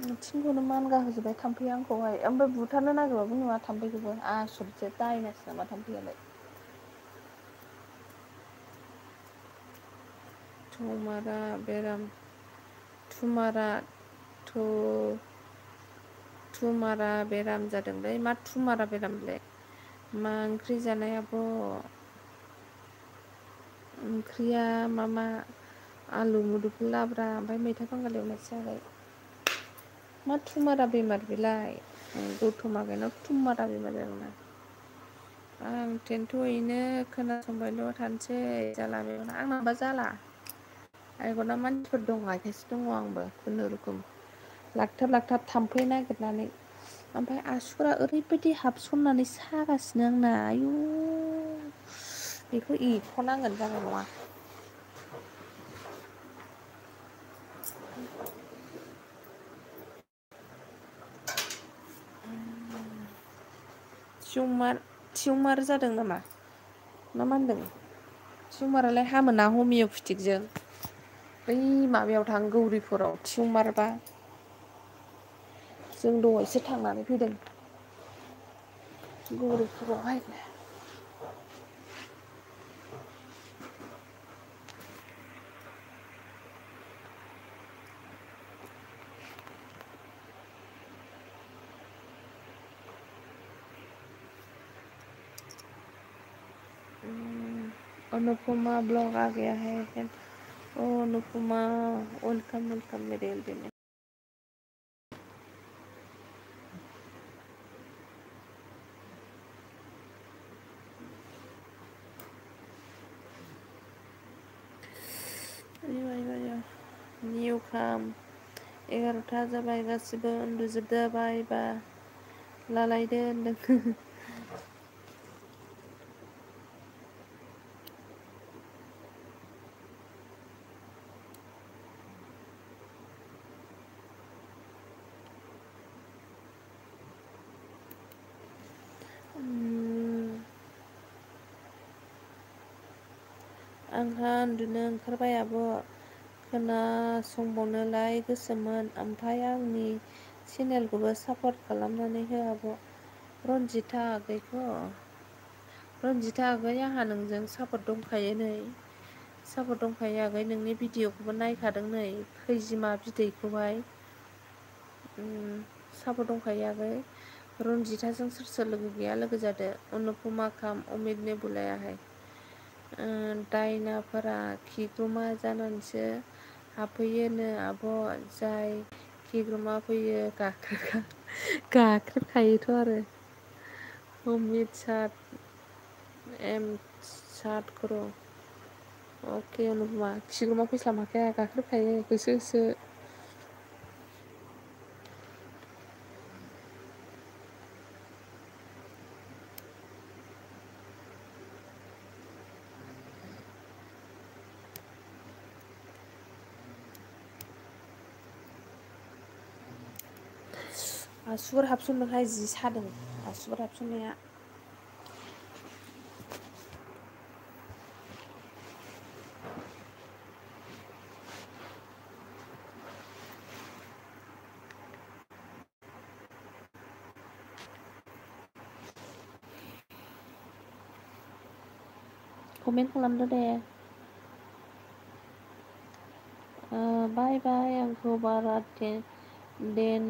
A: आथिंखौनो मानगा होजोब्बाय थाम्फैया आंखौहाय। ओमफ्राय बुथारनो नागिरबाबो नुवा थाम्फैखौबो आसुरितसो दायनासो नामा थाम्फैयालाय। तुमारा बेराम तुमारा बेराम जादोंलै। मा तुमारा बेराम बेलाय? मा ओंख्रि जानाय आब'? ओंख्रिया माबा आलु मुदुफुल लाब्रा ओमफ्राय मैथा बांगाल एवनायसो जाबाय। मा तुमारा बेमार बेलाय? गौथम आगैनाव तुमारा बेमार जादोंनो। आं टेनथ'यैनो खोनासंबायल' थानोसै जाला बेना आंनाबा जाला। आइगना मानसिफोर दं खायसे दङ आंबो खुनुरुखुम लाखथाब लाखथाब थाम्फै नागिरनानै। ओमफ्राय आसुगुरा ओरैबायदि हाबसननानै सागासिनो आंना आयु बेखौ एख'नांगोन जानाय नङा। टिउमार जादों नामा ना मा होनदों? टिउमारालाय हामोना हमिअपेथिकजों बै माबायाव थां गौरिपुराव टिउमारबा जों दहायसो थांनानै फैदों गौरिपुरावहाय। अनुपमा ब्लॉग आ गया है। ओ अनुपमा वेलकम वेलकम मेरे एलबी में। निउ खाम 11था जाबाय गासिबो उन्दुजोबदोबाय बा लालायदो होनदों। आंहा उन्दुनो ओंखारबाय आब'। खोनासंबावनोलाय गोसोमोन ओमफ्राय आंनि चेनेलखौबो सापर्ट खालामनानै हो आब'। रन्जिता आगैखौ रनजिथा आगै आंहा नोंजों सापर्ट दंखायो नै सापर्ट दंखायो आगै नोंनि भिडिअ'खौबो नायखादों नै खैजिमा बिदैखौहाय सापर्ट दंखायो आगै। रनजिताजों सोर सोर लोगो गैया लोगो जादो अनुपमा खाम अमितनो बुलाया है। दायनाफोरा खिगुमा जानानैसो हाबफैयोनो आब' जाय खिग्रोमा फैयो गाख्रेबखायोथ' आरो अमित सात एम सात क्र' अके अनुपमा खिगोमा फैस्लाबखाया गाख्रेबखायो होसो होसो। आसुगुर हाबसनदोंहाय जि सादों आसुगुर हाबसननाया। कमेन्ट खालामदो दे। बाय बाय आंखौ बारा देन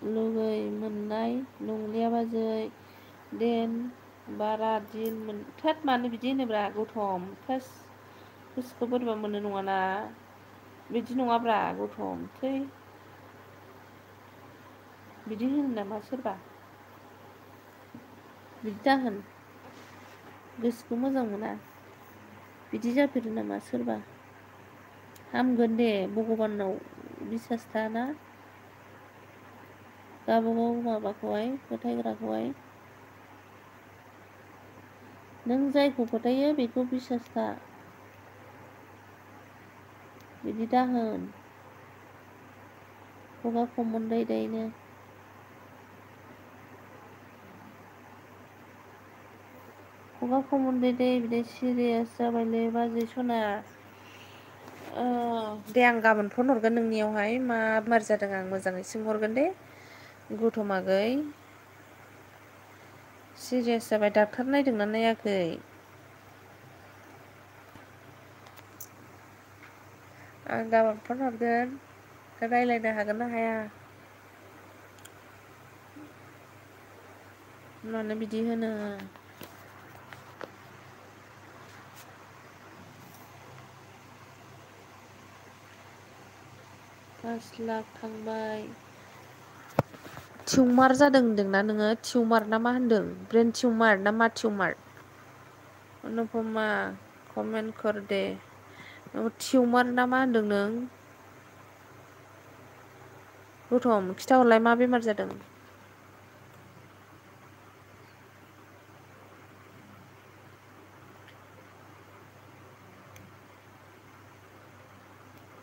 A: लुगै मोननाय नंलिया बाजै देन बारा दिन थोद मानो बिदि होनोब्रा गौथम थोस गोसोखौ बोरैबा मोननो नङाना बिदि नङाब्रा गौथम थै बिदि होनो नामा सोरबा बिदि दाहोन गोसोखौ मोजां मोना बिदि जाफेरो नामा सोरबा हामगोन दे भगबानाव बिसास थाना गावबागाव माबाखौहाय फोथायग्राखौहाय नों जायखौ फोथायो बेखौ बिसास था बिदि दाहोन खुगा खमन दै दैनो खुगा खमोन दै बिदि सिरियास जाबायलै बाजै सना दे आं गाबोन फन हरगोन नोंनियावहाय मा बेमार जादों आं मोजाङै सोंहरगोन दे गौथम आगै सिरियास जाबाय डाक्टार नायदोंना नायाखै आं गाबोन फन हरगोन रायज्लायनो हागोन ना हाया मानो बिदि होनो 5 लाख थांबाय टिउमार जादों होनदोंना नोङो टिउमार ना मा होनदों ब्रेन टिउमार ना मा टिउमार अनुपमा कमेन्ट कर दे टिउमार ना मा होनदों नों गौथम खिथाहरलाय मा बेमार जादों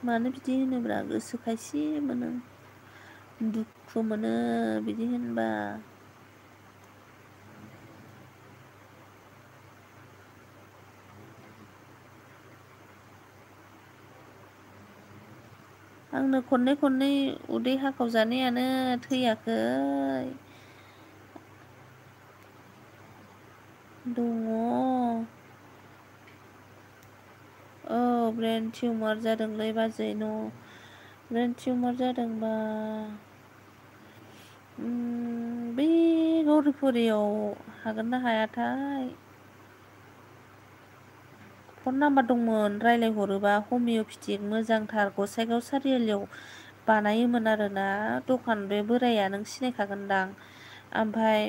A: मानो बिदि होनोब्रा गोसो खायसे मोनो दुखु मोनो बिदि होनबा। आंनो खननै खननै उदै हाखावजानायानो थैयाखै। दङ। औ ब्रेन टिउमार जादोंलै बाजै ब्रेन टिउमार जादोंबा बै गौरिपुरियाव हागोन ना हायाथाय। फन नाम्बार दंमोन रायज्लायहरोबा हमिअपेथिक मोजांथार गसाइगाव सारिआलियाव बानायोमोन आरोना दखान बे बोराइया नों सिनायखागोनदां। ओमफ्राय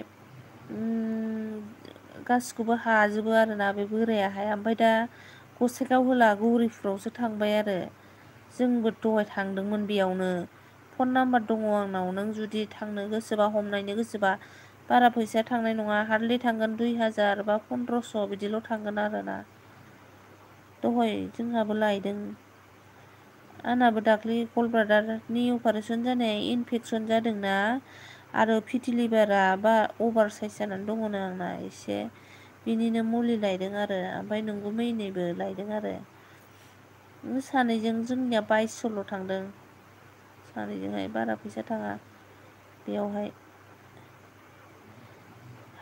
A: गासिखौबो हाजोबो आरोना बे बोरायाहाय ओमफ्राय दा गसाइगाव होला गौरिपुरावसो थांबाय आरो जोंबो दहाय थांदोंमोन बेयावनो। फन नाम्बार दङ आंनाव नों जुदि थांनो गोसोबा हमनायनो गोसोबा बारा फैसाया थांनाय नङा हारलि थांगोन 2000 बा 1500 बिदिल' थांगोन आरोना। दहाय जोंहाबो लायदों। आंनाबो दाख्लै गलब्लादारनि अपारेसन जानाया इनफेकसन जादोंना। आरो फिटिलिभारा बा अभार साइस जानानै दङनो आंना एसे। बिनिनो मुलि लायदों आरो ओमफ्राय नोंगौ मैनैबो लायदों आरो। सानैजों जोंनिया 2200ल' थांदों। सानैजोंहाय बारा फैसा थाङा बेयावहाय।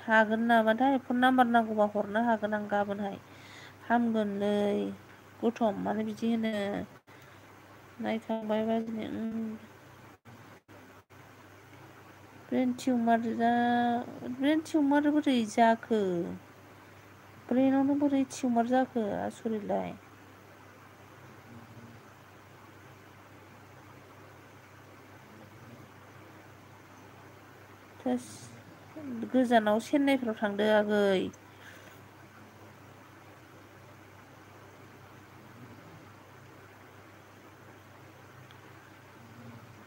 A: हागोन नामाथाय फन नाम्बार नांगौबा हरनो हागोन आं गाबोनहाय। हामगोनलै गौथम मानो बिदि होनो। नायखांबाय बाजै ब्रेन टिउमार बोरै जाखो? ब्रेनावनो बोरै टिउमार जाखो आसरितलाय। थोस गोजानाव चेन्नाइफ्राव थांदो आगै।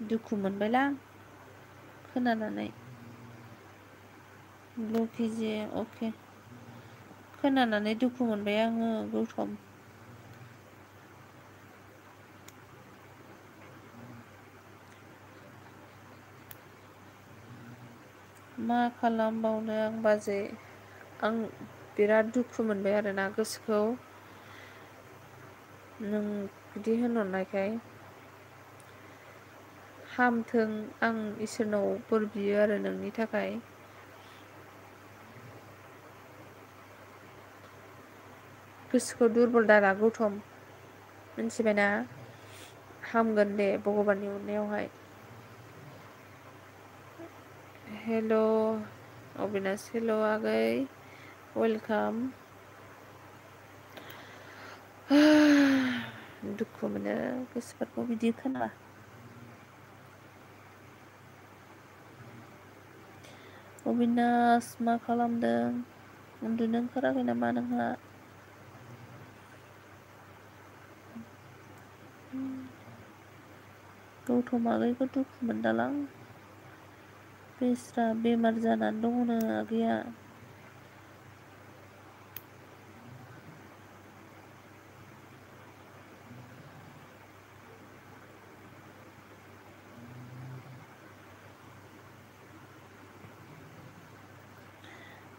A: दुखु मोनबायलां खोनानानै। लखिजे अके खोनानानै दुखु मोनबाय आङो गौथम। मा खालामबावनो आं बाजै आं बिराद दुखु मोनबाय आरोना गोसोखौ। नों बिदि होनहरनायखाय। हामथों आं इसोरनाव बोर बियो आरो नोंनि थाखाय। गोसोखौ दुरबल दाला गौथम मिथिबायना। हामगोन दे भगबाननि अननायावहाय। हेल' अबिनास हेल' आगै वेलकाम। दुखु मोनो गोसोफोरखौ बिदि खोनाबा। अबिनास मा खालामदों उन्दुनो ओंखाराखै नामा नोंहा? गौथम आगैखौ दुखु मोनदालां। बेस्रा बेमार जानानै दङनो आगैया।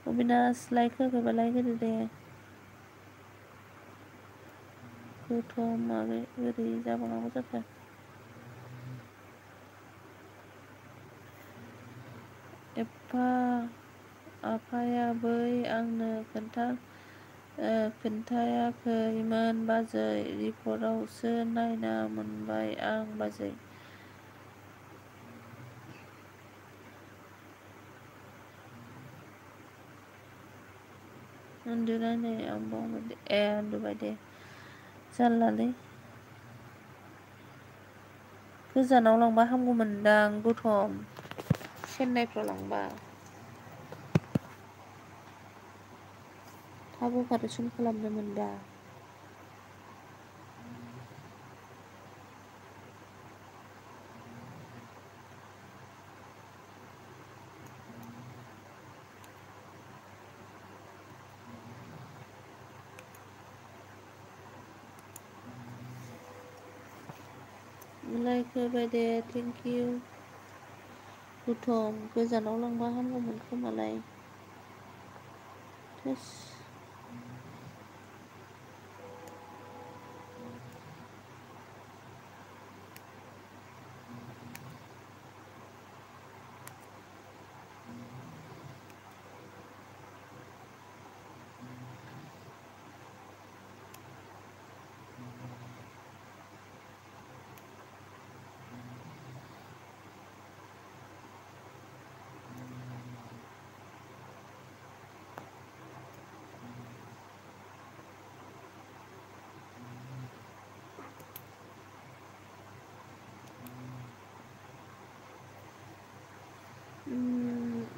A: अबिनास लाइक होआखैबा लाइक होदो दे। गौथम आगै बोरै जाबावनांगौ जाखो। एफा आफाया बै आंनो खोन्थायाखैमोन बाजै रिपर्टआवसो नायना मोनबाय आं बाजै। उन्दुनाय नै आंबो उन्दुबाय दे जारलालै। गोजानाव लांबा हामगौमोनदां गौथम चेन्नाइफ्राव लांबा। थाब अपारेसन खालामनो मोनबा। लाइक होबाय दे, थेंक इउ। गुथम गोजानाव लांबा हामगौमोन खोमालाय। थोस।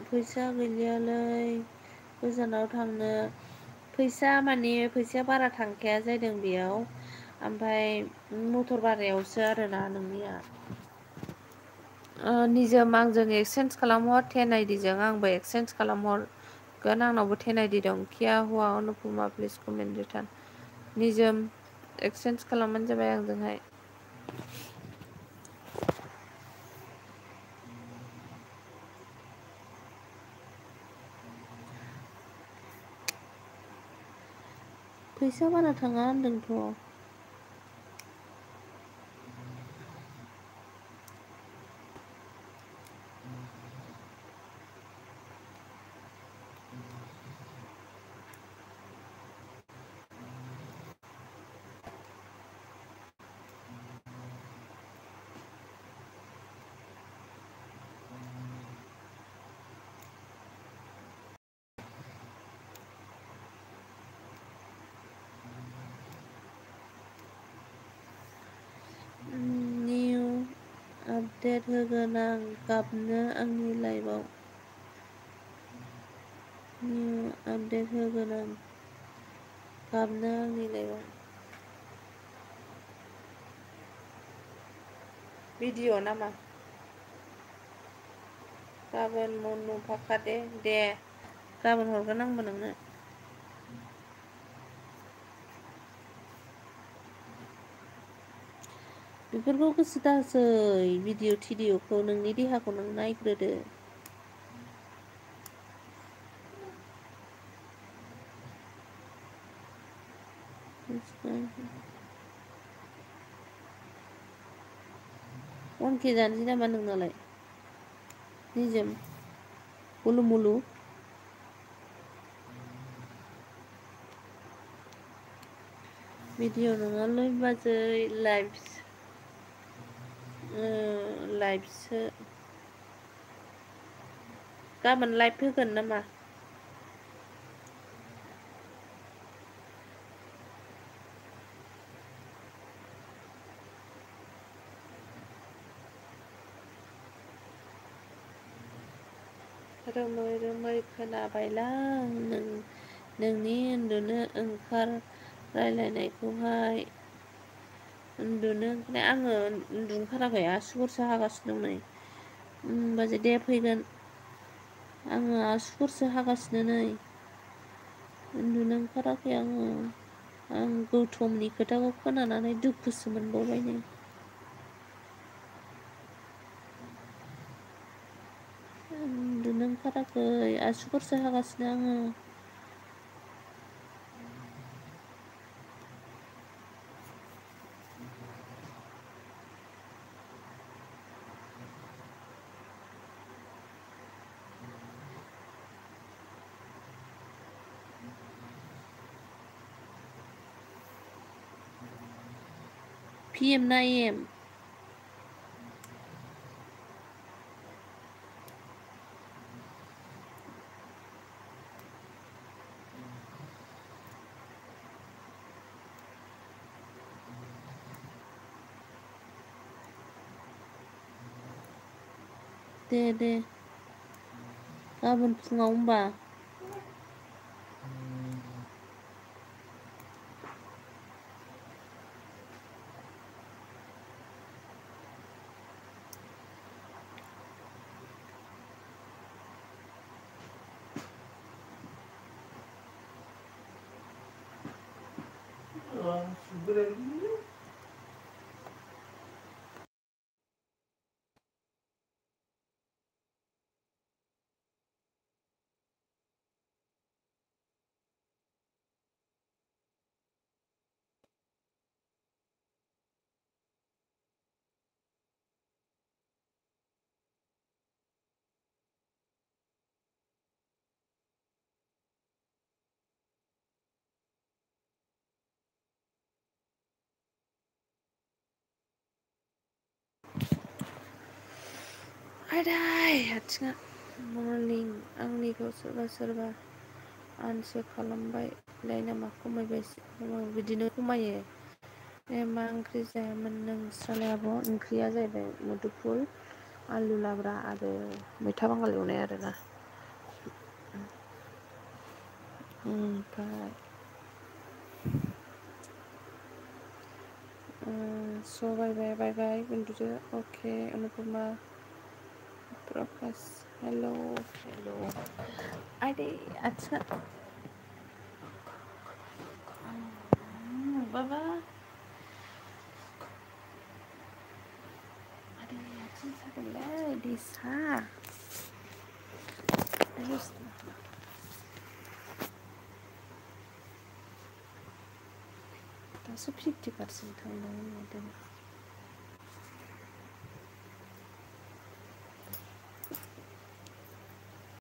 A: फैसा गैलियालै गोजानाव थांनो। फैसा माने फैसाया बारा थांखाया जादों बेयाव। ओमफ्राय मटर भारायावसो आरोना नोंनिया। निजोम आंजों एक्सचेन्ज खालामहर 10 आइडिजों आंबो एक्सचेन्ज खालामहरगोन। आंनावबो 10 आइडि दं। किया हुआ अनुपमा प्लिज कमेन्ट रिटार्न। निजोम एक्सचेन्ज खालामबानो जाबाय आंजोंहाय। फैसा बारा थाङा होनदोंथ'। निउ आपडेट होगोन आं गाबनो आंनि लाइभआव। निउ आपडेट होगोन आं गाबनो आंनि लाइभआव। भिडिअ नामा? गाबोन नुफाखा दे गाबोन हरगोन आंबो नोंनो। बेफोरखौ गोसो दासै भिडिअ थिडिअखौ नोंनि देहाखौ नों नायग्रोदो। अनके जानोसै नामा नोंनालाय? निजोम मुलु मुलु भिडिअ नङालै बाजै लाइभसो। गाबोन लाइभ होगोन नामा? रोमै रोमै खोनाबायलां नोंनि उन्दुनो ओंखार रायलायनायखौहाय। उन्दुनो ओंखारनाय आङो उन्दुनो ओंखाराखै आसुगुरसो हागासिनो दं नै। बाजै दे फैगोन। आङो आसुगुरसो हागासिनो नै। उन्दुनो ओंखाराखै आङो। आं गौथमनि खोथाखौ खोनानानै दुखुसो मोनबावबाय नै। उन्दुनो ओंखाराखै आसुगुरसो हागासिनो आङो। PM ना AM? दे गाबोन फुङाव होमबा। आदाय आथिङा मर्निं आंनिखौ सोरबा आनसेक खालामबाय लाय नामा खमायबाय बिदिनो खमायो। मा ओंख्रि जायामोन नोंस्रालाय आब'? ओंख्रिया जाहैबाय मुदुफुल आलु लाब्रा आरो मैथा बांगाल एवनाय आरोना। ओमफ्राय बायबाय उन्दुदो अके अनुपमा प्रकास हेल' आदै आथिङा बाबा आदै आथिं सादोंलै दैसा दासो 50% थांदों होनदों।